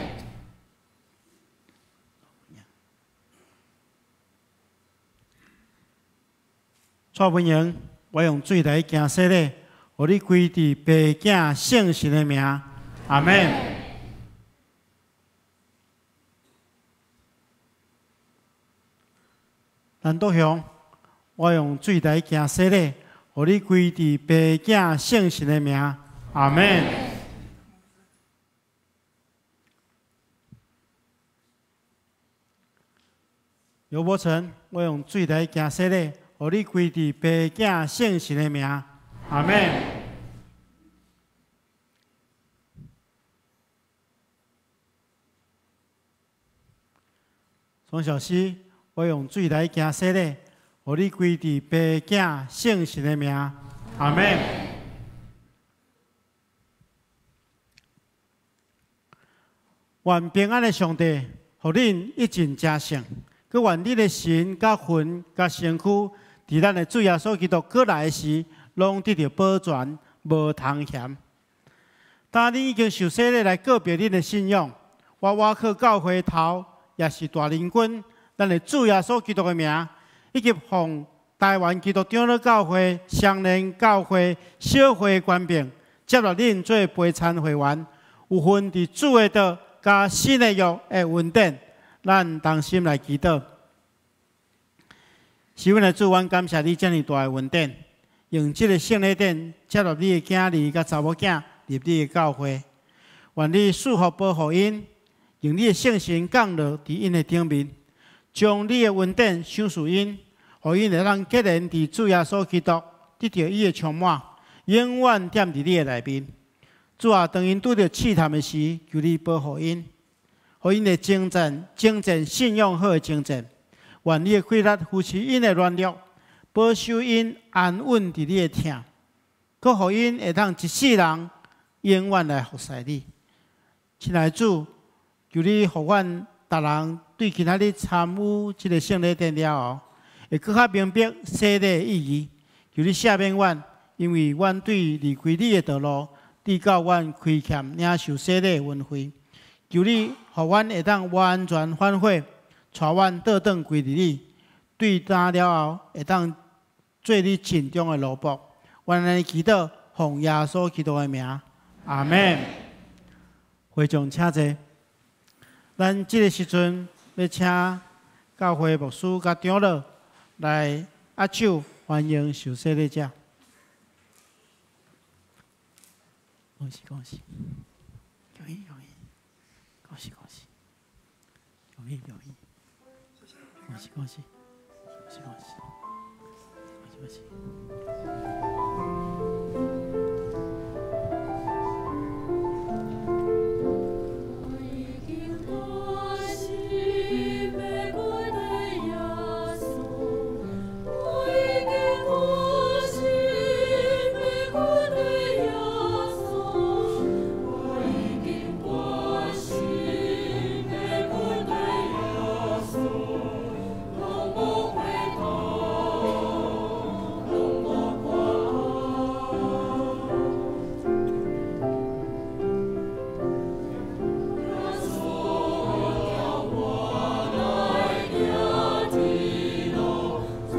蔡文榮，我用水來行洗禮，予你歸佇爸囝聖神的名，阿們。陳篤雄，我用水來行洗禮，予你歸佇爸囝聖神的名，阿們。劉伯成，我用水來行洗禮，予你歸佇爸囝聖神的名，阿們。宋小熙，我用水來行洗禮，予你歸佇父囝聖神的名，阿們。願平安的上帝，予恁一盡成聖，閣願恁的神佮魂佮身軀，佇咱的主耶穌基督閣來的時，攏得著保全，無通嫌。當恁已經受洗禮來告別恁的信仰，我倚靠教會頭，也是大靈君，咱的主耶穌基督的名，以及奉台灣基督長老教會、雙連教會、小會權柄，接納恁做陪餐會員，有份佇主的道佮新的約的恩典，咱同心來祈禱。是阮的主，阮感謝你遮爾大的恩典，用這个聖禮典接納你的囝兒佮查某囝入你的教會，願你賜福保護𪜶，用你的聖神降落佇𪜶的頂面，將你的恩典賞賜𪜶，予𪜶會當結連佇主耶穌基督，得著伊的充滿，永遠踮佇你的內面。主啊，當𪜶拄著試探的時，求你保護𪜶，予𪜶會征戰、征戰信仰好的征戰。願你的氣力扶持𪜶的軟弱，保守𪜶安穩佇你的疼，閣予𪜶會當一世人永遠來服侍你。親愛的主，求你予阮逐人對今仔日參與這个聖禮典了後，會閣較明白洗禮的意義。求你赦免阮，因為阮對離開你的道路，直到阮虧欠領受洗禮的恩惠。求你予阮會當完全反悔，帶阮倒轉歸佇你，對今了後會當做你盡忠的奴僕。阮按呢祈禱，奉耶穌基督的名，阿們。會眾請坐。咱這个時陣欲請教會牧師佮長老來握手歡迎受洗禮者。恭喜恭喜，恭喜恭喜，恭喜恭喜，恭喜恭喜，恭喜恭喜，恭喜恭喜，恭喜恭喜。我已經得信玫瑰的耶穌，我已經得信玫瑰的耶穌，我已經得信玫瑰的耶穌，永不回頭，永不掛礙。耶穌叫我來行的路，帶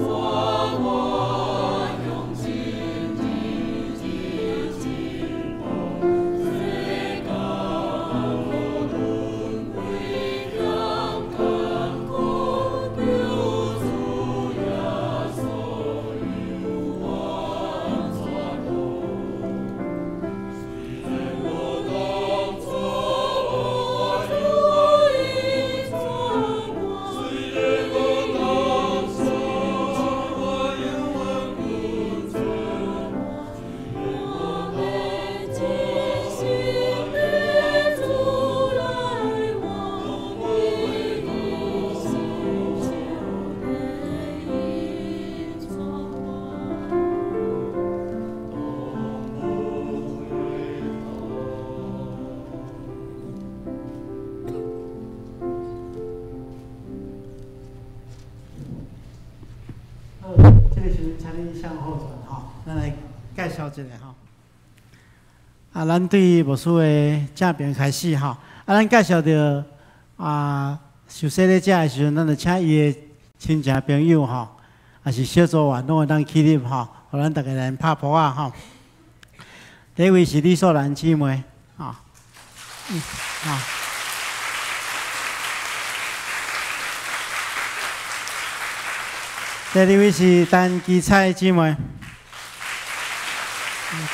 我用真理的進步，世間無論危險艱苦，求主耶穌引我轉路。雖然我當作主已充滿，雖然我當作我永遠不絕，我欲盡心與主來往，一心求得引充滿。好，這个時陣請你向後轉吼，咱來介紹一下吼。啊，咱對牧師的正邊開始吼。啊，咱介紹著啊，受洗禮者的時陣，咱就請伊的親戚朋友吼，也是小組員，攏會當起立吼，予咱逐家來拍噗仔吼。第一位是李素蘭姊妹，吼，啊。第二位是陳基彩姊妹，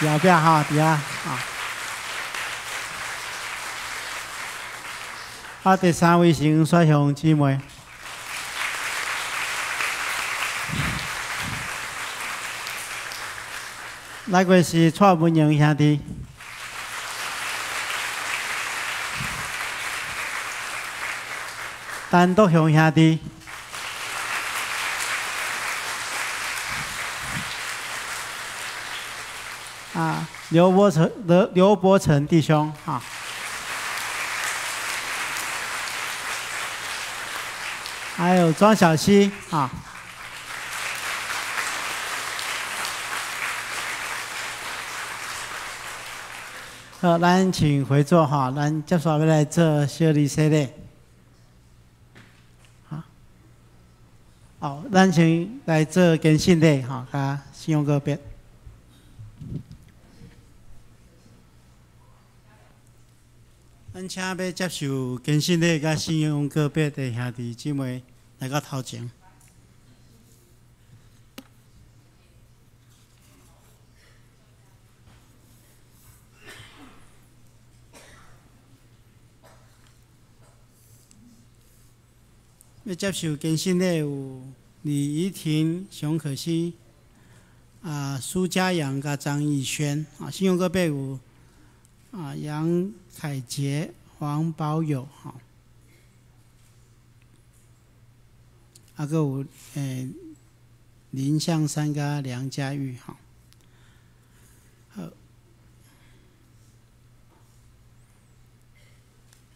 佇後壁吼，佇遐啊。啊，第三位是黃雪香姊妹。來過是蔡文榮兄弟。陳德雄兄弟，啊，劉伯成、劉伯成弟兄，哈，還有莊小希，啊。好，咱請回座哈，咱接下來來做小禮洗禮。好，哦，咱先來做堅信禮哈，佮信仰告別。咱請欲接受堅信禮佮信仰告別的兄弟姊妹來到頭前。欲接受堅信禮有李怡婷、熊可希、啊蘇嘉陽佮張逸軒，啊信仰告別有啊楊凱傑、黃寶友，哈，啊閣有林向山佮梁家玉，哈，好，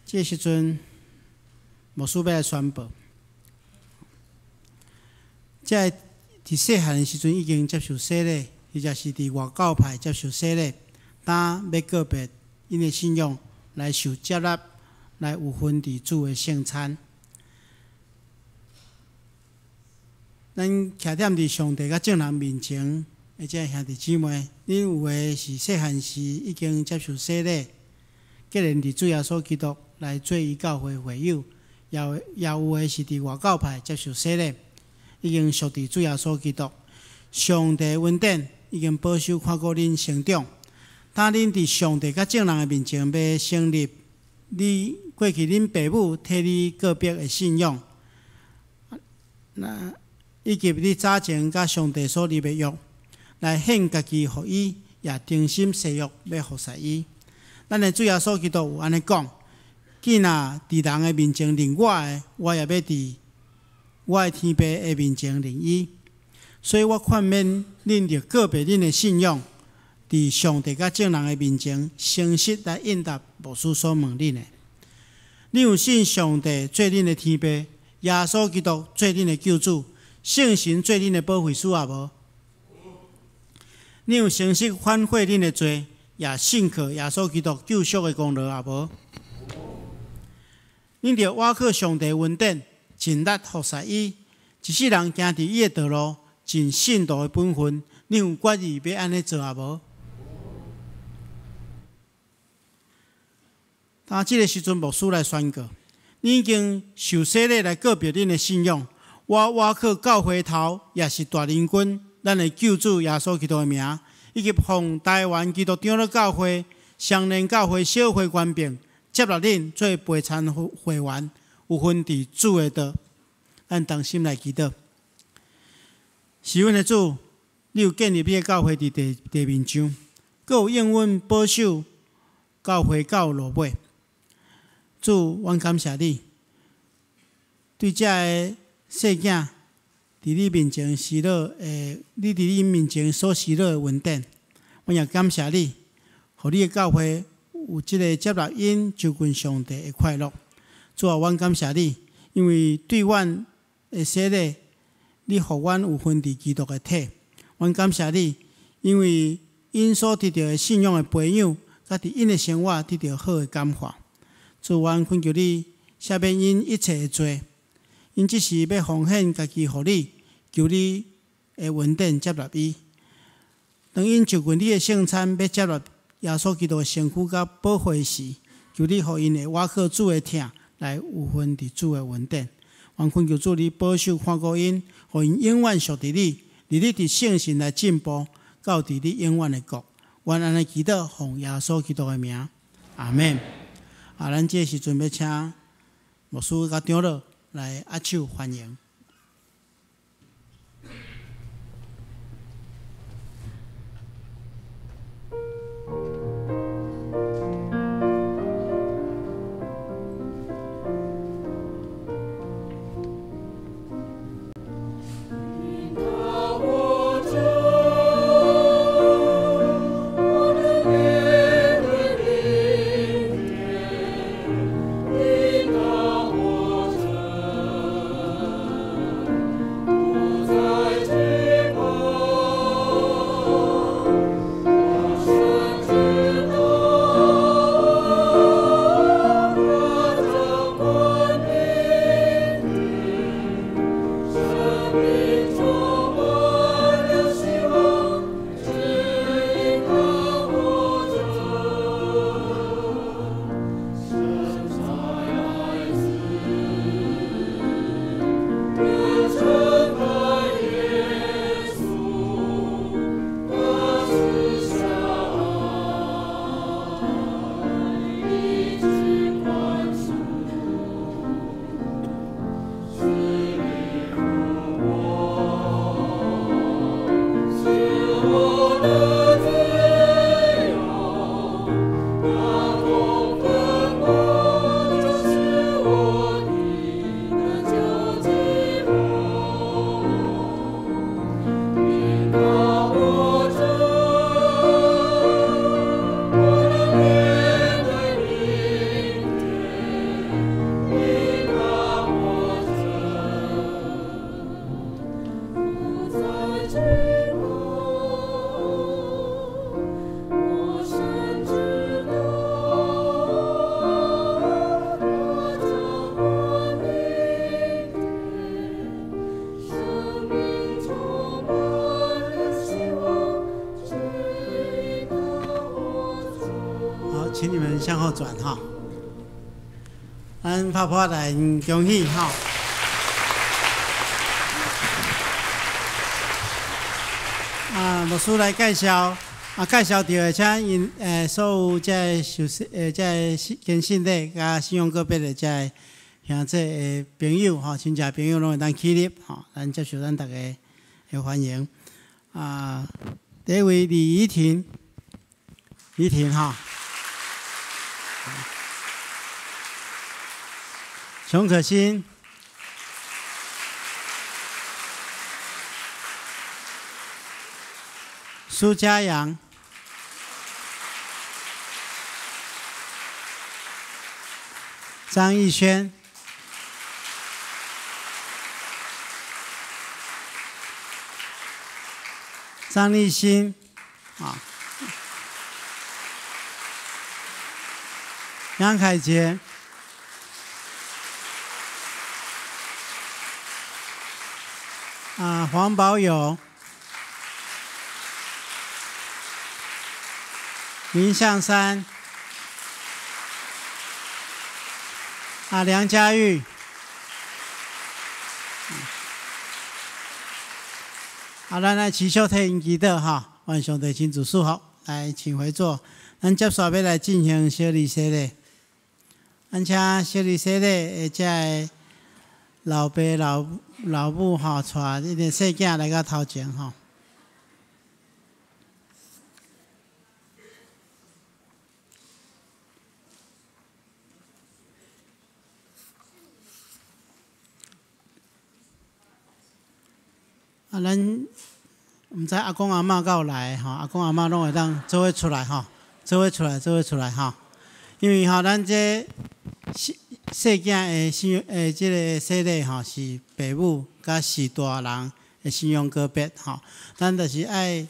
這時陣牧師欲來宣布。這个佇細漢的時陣已經接受洗禮，或者是佇外教派接受洗禮，當欲告別𪜶的信仰，來受接納，來有份佇主的聖餐。咱徛踮佇上帝佮眾人面前，的這兄弟姊妹，恁有的是細漢時已經接受洗禮，既然佇主耶穌基督來做伊教會會友，也有的是佇外教派接受洗禮。已經屬佇主耶穌基督，上帝恩典已經保守看顧恁成長。當恁佇上帝佮眾人的面前欲成立你過去恁爸母替你告別的信仰，那以及你早前佮上帝所立的約，來獻家己予伊，也誠心誓約欲服侍伊。咱的主耶穌基督有按呢講：既若佇人的面前認我的，我也欲佇我的天父的面前認伊。所以我勸勉恁著告別恁的信仰，佇上帝佮眾人的面前，誠實來應答牧師所問恁的。恁有信上帝做恁的天父，耶穌基督做恁的救主，聖神做恁的保惠師也無？恁有誠實反悔恁的罪，也信靠耶穌基督救贖的功勞也無？恁著倚靠上帝恩典，盡力服侍伊，一世人行佇伊的道路，盡信徒的本分。恁有決意欲按呢做也無？當這个時陣，牧師來宣告：恁已經受洗禮來告別恁的信仰。我倚靠教會頭，也是大靈君，咱的救主耶穌基督的名，以及奉台灣基督長老教會、雙連教會小會權柄，接納恁做陪餐會員，有份佇主的道。咱同心來祈禱。是阮的主，你有建立你的教會佇地面上，閣有應允保守教會到落尾。主，阮感謝你，對這个細囝佇你面前施落的，你佇你面前所施落的恩典，阮也感謝你，予你的教會有這个接納𪜶就近上帝的快樂。主啊，阮感謝你，因為對阮的洗禮，你予阮有份佇基督的體。阮感謝你，因為𪜶所得著的信仰的培養，佮佇𪜶的生活得著好的感化。主，阮懇求你赦免𪜶一切的罪，𪜶這時欲奉獻家己予你，求你的恩典接納伊。當𪜶就近你的聖餐，欲接納耶穌基督的身軀佮寶血時，求你予𪜶會倚靠主的疼，來有份佇主的恩典。阮懇求主你保守看顧𪜶，予𪜶永遠屬佇你，日日佇聖神來進步，到佇你永遠的國。阮按呢祈禱，奉耶穌基督的名，阿們。啊，咱這時陣欲請牧師佮長老來握手歡迎。請你們向後轉哈。咱拍拍來恭喜哈。啊，牧師來介紹，啊，介紹著的，請𪜶所有這个受洗這个堅信禮佮信仰告別的這个兄弟的朋友吼，親戚朋友攏會當起立吼，咱接受咱逐家的歡迎。啊，第一位李怡婷，怡婷哈，熊可欣。蘇嘉陽、張逸軒、張立新、啊，楊凱傑、啊，黃寶友。林向山，啊，梁佳玉，啊，咱來持續替𪜶祈禱哈，願上帝親自賜福。來，請回座。咱接續欲來進行小禮洗禮。咱請小禮洗禮的這个老爸老老母吼，帶恁的細囝來到頭前吼。啊，咱毋知阿公阿嬷敢有來吼，阿公阿嬷攏會當做伙出來吼，做伙出來，做伙出來吼。因為吼，咱這細細囝的信的這个洗禮吼，是爸母佮序大人的信仰告別吼。咱就是愛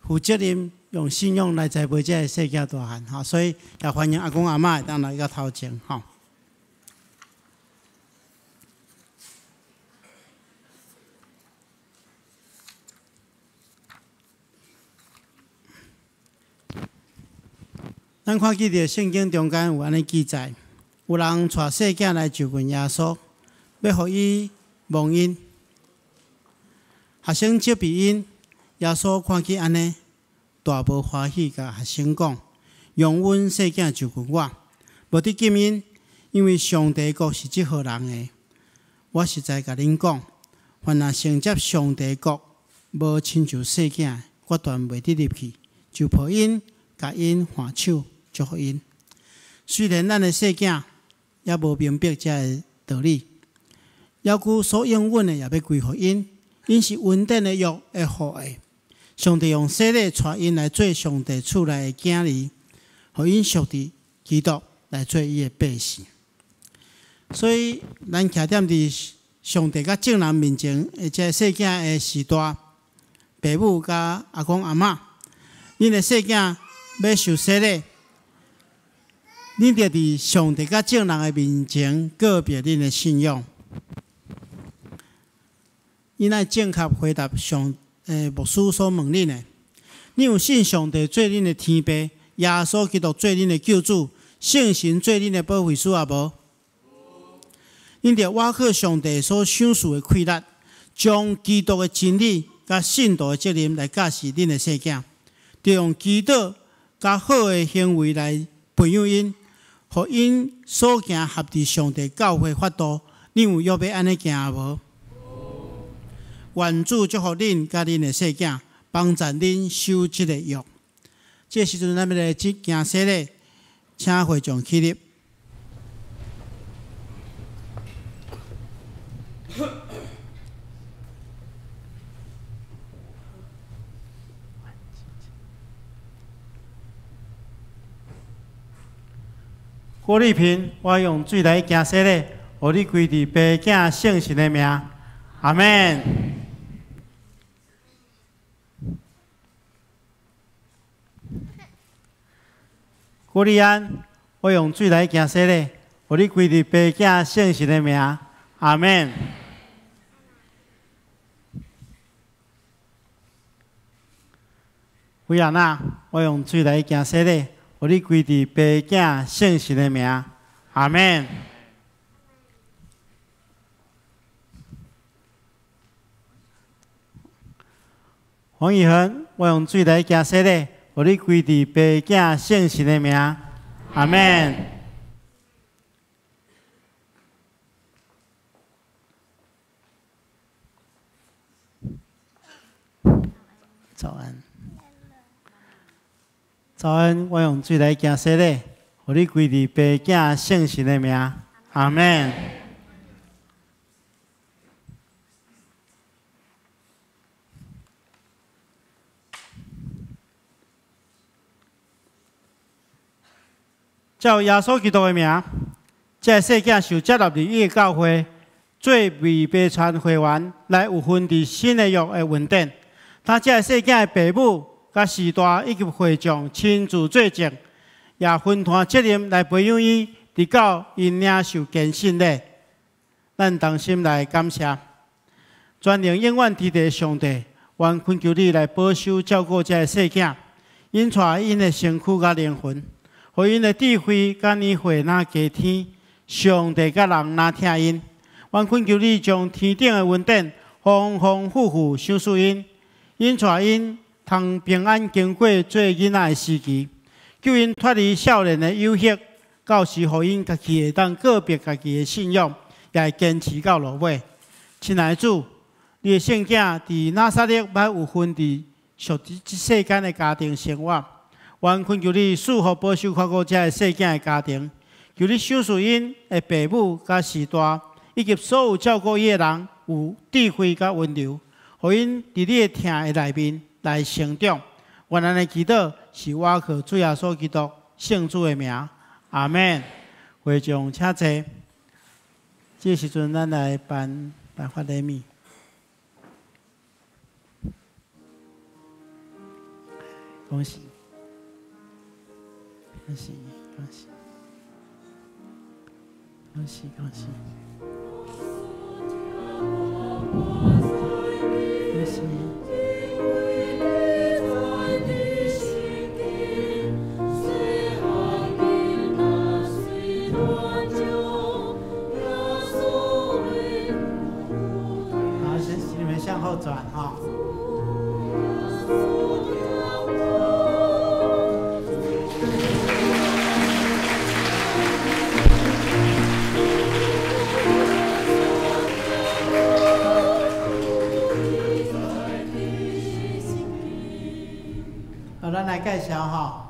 負責任，用信仰來栽培這个細囝大漢吼，所以也歡迎阿公阿嬷會當來到頭前吼。咱看見著聖經中間有按呢記載，有人帶細囝來就近耶穌，欲予伊摸𪜶。學生責備𪜶，耶穌看見按呢，大無歡喜，共學生講：容阮細囝就近我，無得禁𪜶，因為上帝國是這號人的。我實在共恁講，凡若承接上帝國，無親像細囝，決斷袂得入去，就抱𪜶，共𪜶挽手，祝福𪜶。雖然咱的細囝猶無明白這个道理，猶閣所應允的也欲歸予𪜶。𪜶是恩典的約的後裔。上帝用洗禮帶𪜶來做上帝厝內的囝兒，予𪜶屬佇基督來做伊的百姓。所以，咱徛踮佇上帝佮眾人面前的這个細囝的序大，爸母佮阿公阿嬤，恁的細囝欲受洗禮，恁著佇上帝佮眾人的面前告別恁的信仰。恁愛正確回答上牧師所問恁的：恁有信上帝做恁的天父，耶穌基督做恁的救主，聖神做恁的保惠師也無？恁著倚靠上帝所賞賜的氣力，將基督的真理佮信徒的責任來教示恁的細囝，著用祈禱佮好的行為來培養𪜶，予𪜶所行合佇上帝教會法度。恁有約欲按呢行無？願主祝福恁佮恁的細囝，幫助恁守這個約。這個時陣，咱欲來行洗禮，請會眾起立。郭麗萍，我用水來行洗禮，予你歸佇爸囝聖神的名，阿們。郭麗安，我用水來行洗禮，予你歸佇爸囝聖神的名，阿們。維亞娜，我用水來行洗禮，予予你歸佇爸囝聖神的名，阿們。黃以恆，我用水來行洗禮，予你歸佇爸囝聖神的名，阿們。早安，早安，我用水來行洗禮，予你歸佇爸囝聖神的名，阿們。照耶穌基督的名，這个細囝受接納入伊的教會，做未爸傳會員來有份佇新的約的恩典。他這个細囝的爸母、佮序大以及會眾親自做證，也分擔責任來培養伊，直到𪜶領受堅信禮。咱同心來感謝全能永遠佇地的上帝，願懇求你來保守照顧這个細囝，引帶𪜶的身軀佮靈魂。予𪜶的智慧佮年歲若加添，上帝佮人若疼𪜶。阮懇求你將天頂的恩典豐豐富富賞賜𪜶，引帶𪜶通平安經過做囡仔的時期，救𪜶脫離少年的誘惑，到時予𪜶家己會當告別家己的信仰，也會堅持到落尾。親愛的主，你的聖囝佇拿撒勒捌有份佇屬這世間的家庭生活。願懇求你賜福保守看顧這个細囝的家庭，求你賞賜𪜶的爸母佮序大，以及所有照顧伊的人有智慧佮溫柔，予𪜶佇你的疼的內面來成長。願咱的祈禱是倚靠主耶穌基督聖子的名，阿們。會眾請坐。這個時陣，咱來頒頒發禮物。恭喜！恭喜恭喜恭喜恭喜！恭喜！好，請你們向後轉哈。好，咱來介紹吼，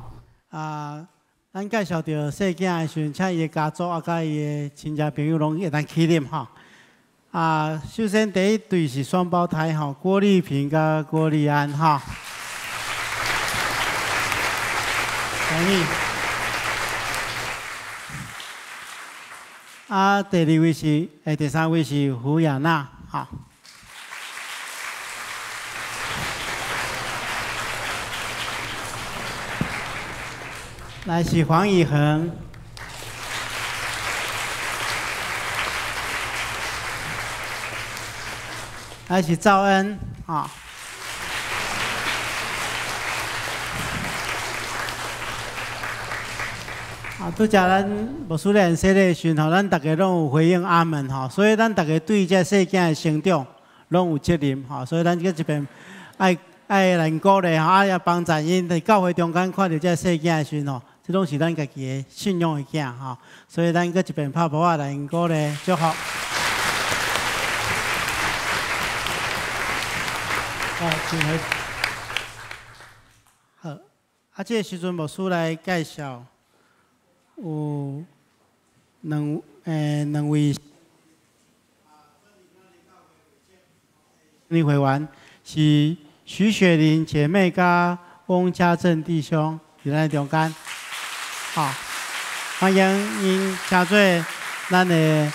啊，咱介紹著細囝的時陣，請伊的家族啊，佮伊的親戚朋友攏會當起立吼。啊，首先第一對是雙胞胎吼，郭麗萍佮郭麗安吼。歡迎。啊，第二位是，第三位是胡雅娜，吼。來是黃以恆，來是趙恩，啊。啊，拄才咱牧師咧洗禮的時陣吼，咱逐家攏有回應阿門吼，所以咱逐家對這細囝的成長攏有責任吼，所以咱閣這邊愛愛來鼓勵吼，啊也幫助𪜶佇教會中間看著這細囝的時陣吼，這攏是咱家己的信仰的囝吼，所以咱閣一遍拍噗仔來鼓勵祝福。好，請回。好，啊，這個時陣牧師來介紹。有兩位會員是徐雪玲姐妹佮翁家正弟兄佇咱中間，好，歡迎𪜶成做咱的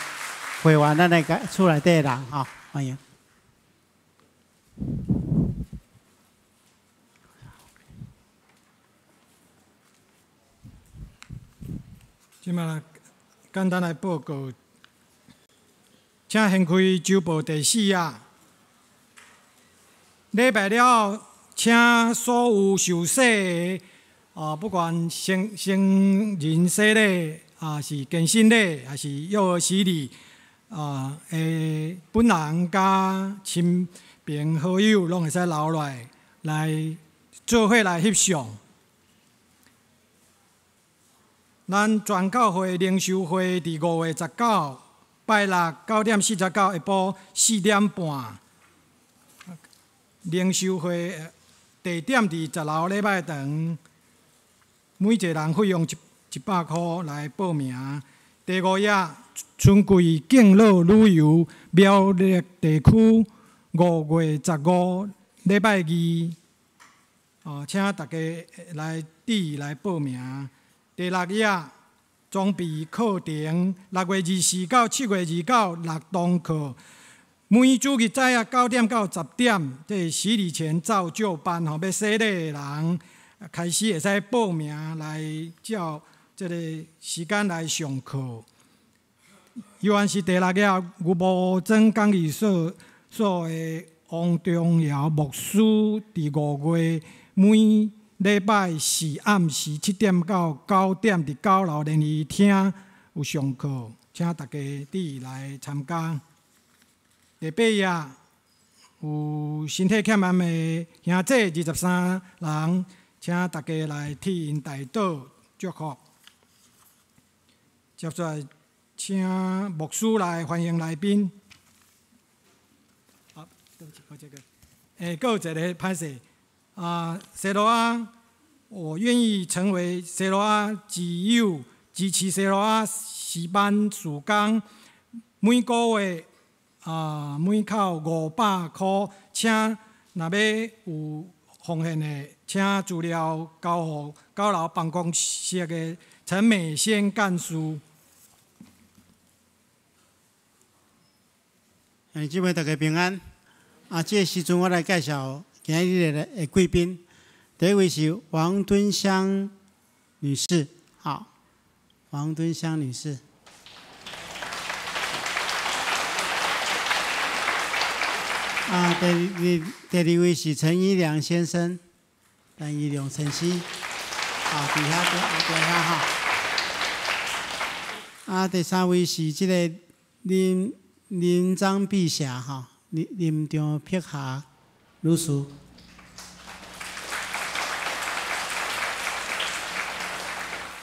會員，咱的厝內底的人，吼，歡迎。這馬簡單來報告，請掀開週報第四頁。禮拜了後，請所有受洗的啊，不管成人洗礼，啊是坚信礼，还是幼儿洗礼，啊，本人佮亲朋好友拢会使留落来，来做伙来翕相。咱全教会灵修会伫5月19拜六9:49，下晡4点半。灵修会地点伫10楼礼拜堂，每一个人费用100箍来报名。第五页，春季敬老旅游苗栗地区5月15礼拜二，哦，请大家来伫来报名。第六页，装备课程6月24到7月29六堂课，每主日早啊9点到10点，这洗礼前造就班吼，欲洗礼的人开始会使报名来照这个时间来上课。犹原是第六页，牛埔庄讲义所的王中尧牧师，伫5月每礼拜四暗时7点到9点，伫9楼联谊厅有上课，请大家伫来参加。第八页有身体欠安的兄弟23人，请大家来替𪜶代祷祝福。接下来，请牧师来欢迎来宾。好，对不起，我这个，阁有一个歹势。啊，西罗亚，我愿意成为西罗亚之友，支持西罗亚诗班事工。每个月啊，每口500箍，请若欲有奉献的，请资料交予9楼办公室的陈美仙干事。兄弟姊妹大家平安。啊，这个时阵我来介绍今日的贵宾。第一位是王敦香女士，好，王敦香女士。啊，第二位是陈一良先生，陈一良先生，好，伫遐伫遐哈。啊，第三位是这个林张碧霞哈，林张碧霞女士。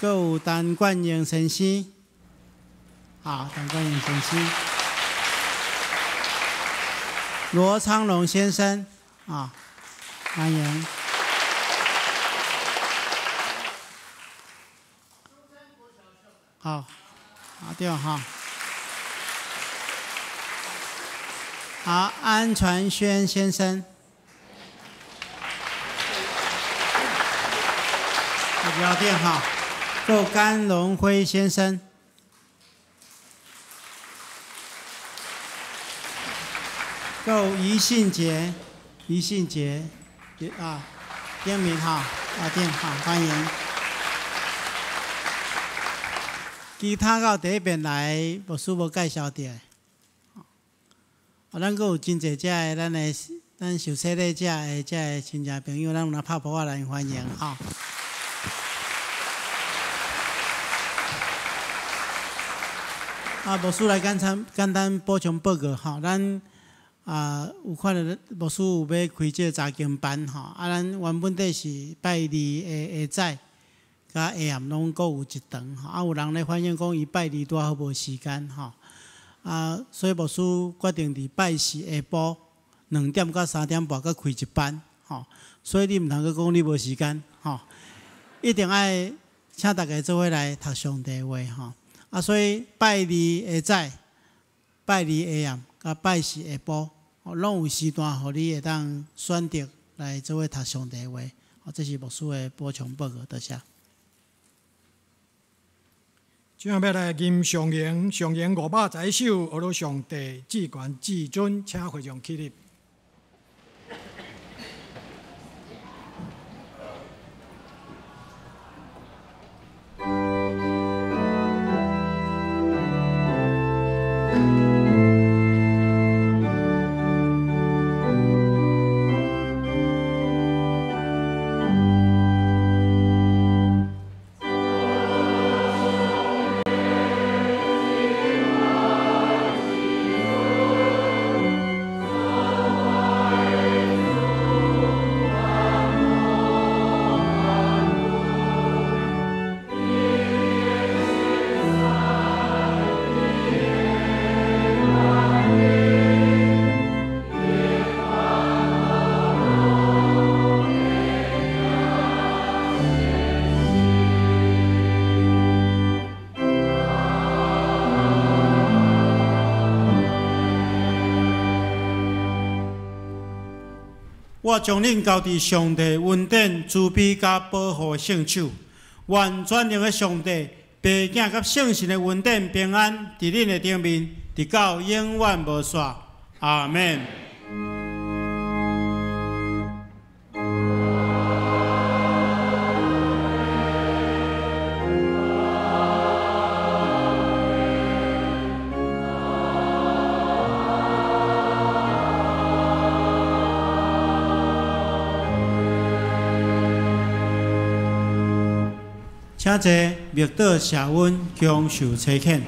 阁有陈冠英先生，好，陈冠英先生。罗昌龙先生，啊，欢迎。好，好对哈。好，安传轩先生。好，对哈。够甘荣辉先生。够余信杰，余信杰，啊，丁明哈，啊丁好，欢迎。其他到第一遍来，牧师无介绍著。啊，咱阁有真济遮的咱的咱受洗礼者的遮的亲戚朋友，咱有来拍噗仔来欢迎吼。啊，牧师来简单简单补充报告吼，咱啊有看著牧师有欲开这个查经班吼，啊，咱原本底是拜二的下早佮下暗拢阁有一堂吼，啊，有人咧反映讲伊拜二拄好无时间吼，啊，所以牧师决定伫拜四下晡2点到3点半阁开一班吼，所以你毋通阁讲你无时间吼，一定爱请大家做伙来读上帝话吼。啊，所以拜二下早、拜二下暗、佮拜四下晡，拢有时段，予你会当选择来做伙读上帝话。哦，这是牧师的补充报告，多谢。这下欲来吟上咏，上咏510首，学罗上帝至悬至尊，请会众起立。我將恁交佇上帝恩典、慈悲佮保護的聖手。願全能的上帝、父子佮聖神的恩典平安，佇恁的頂面，直到永遠無煞。阿們。請坐，默禱謝恩，享受差遣。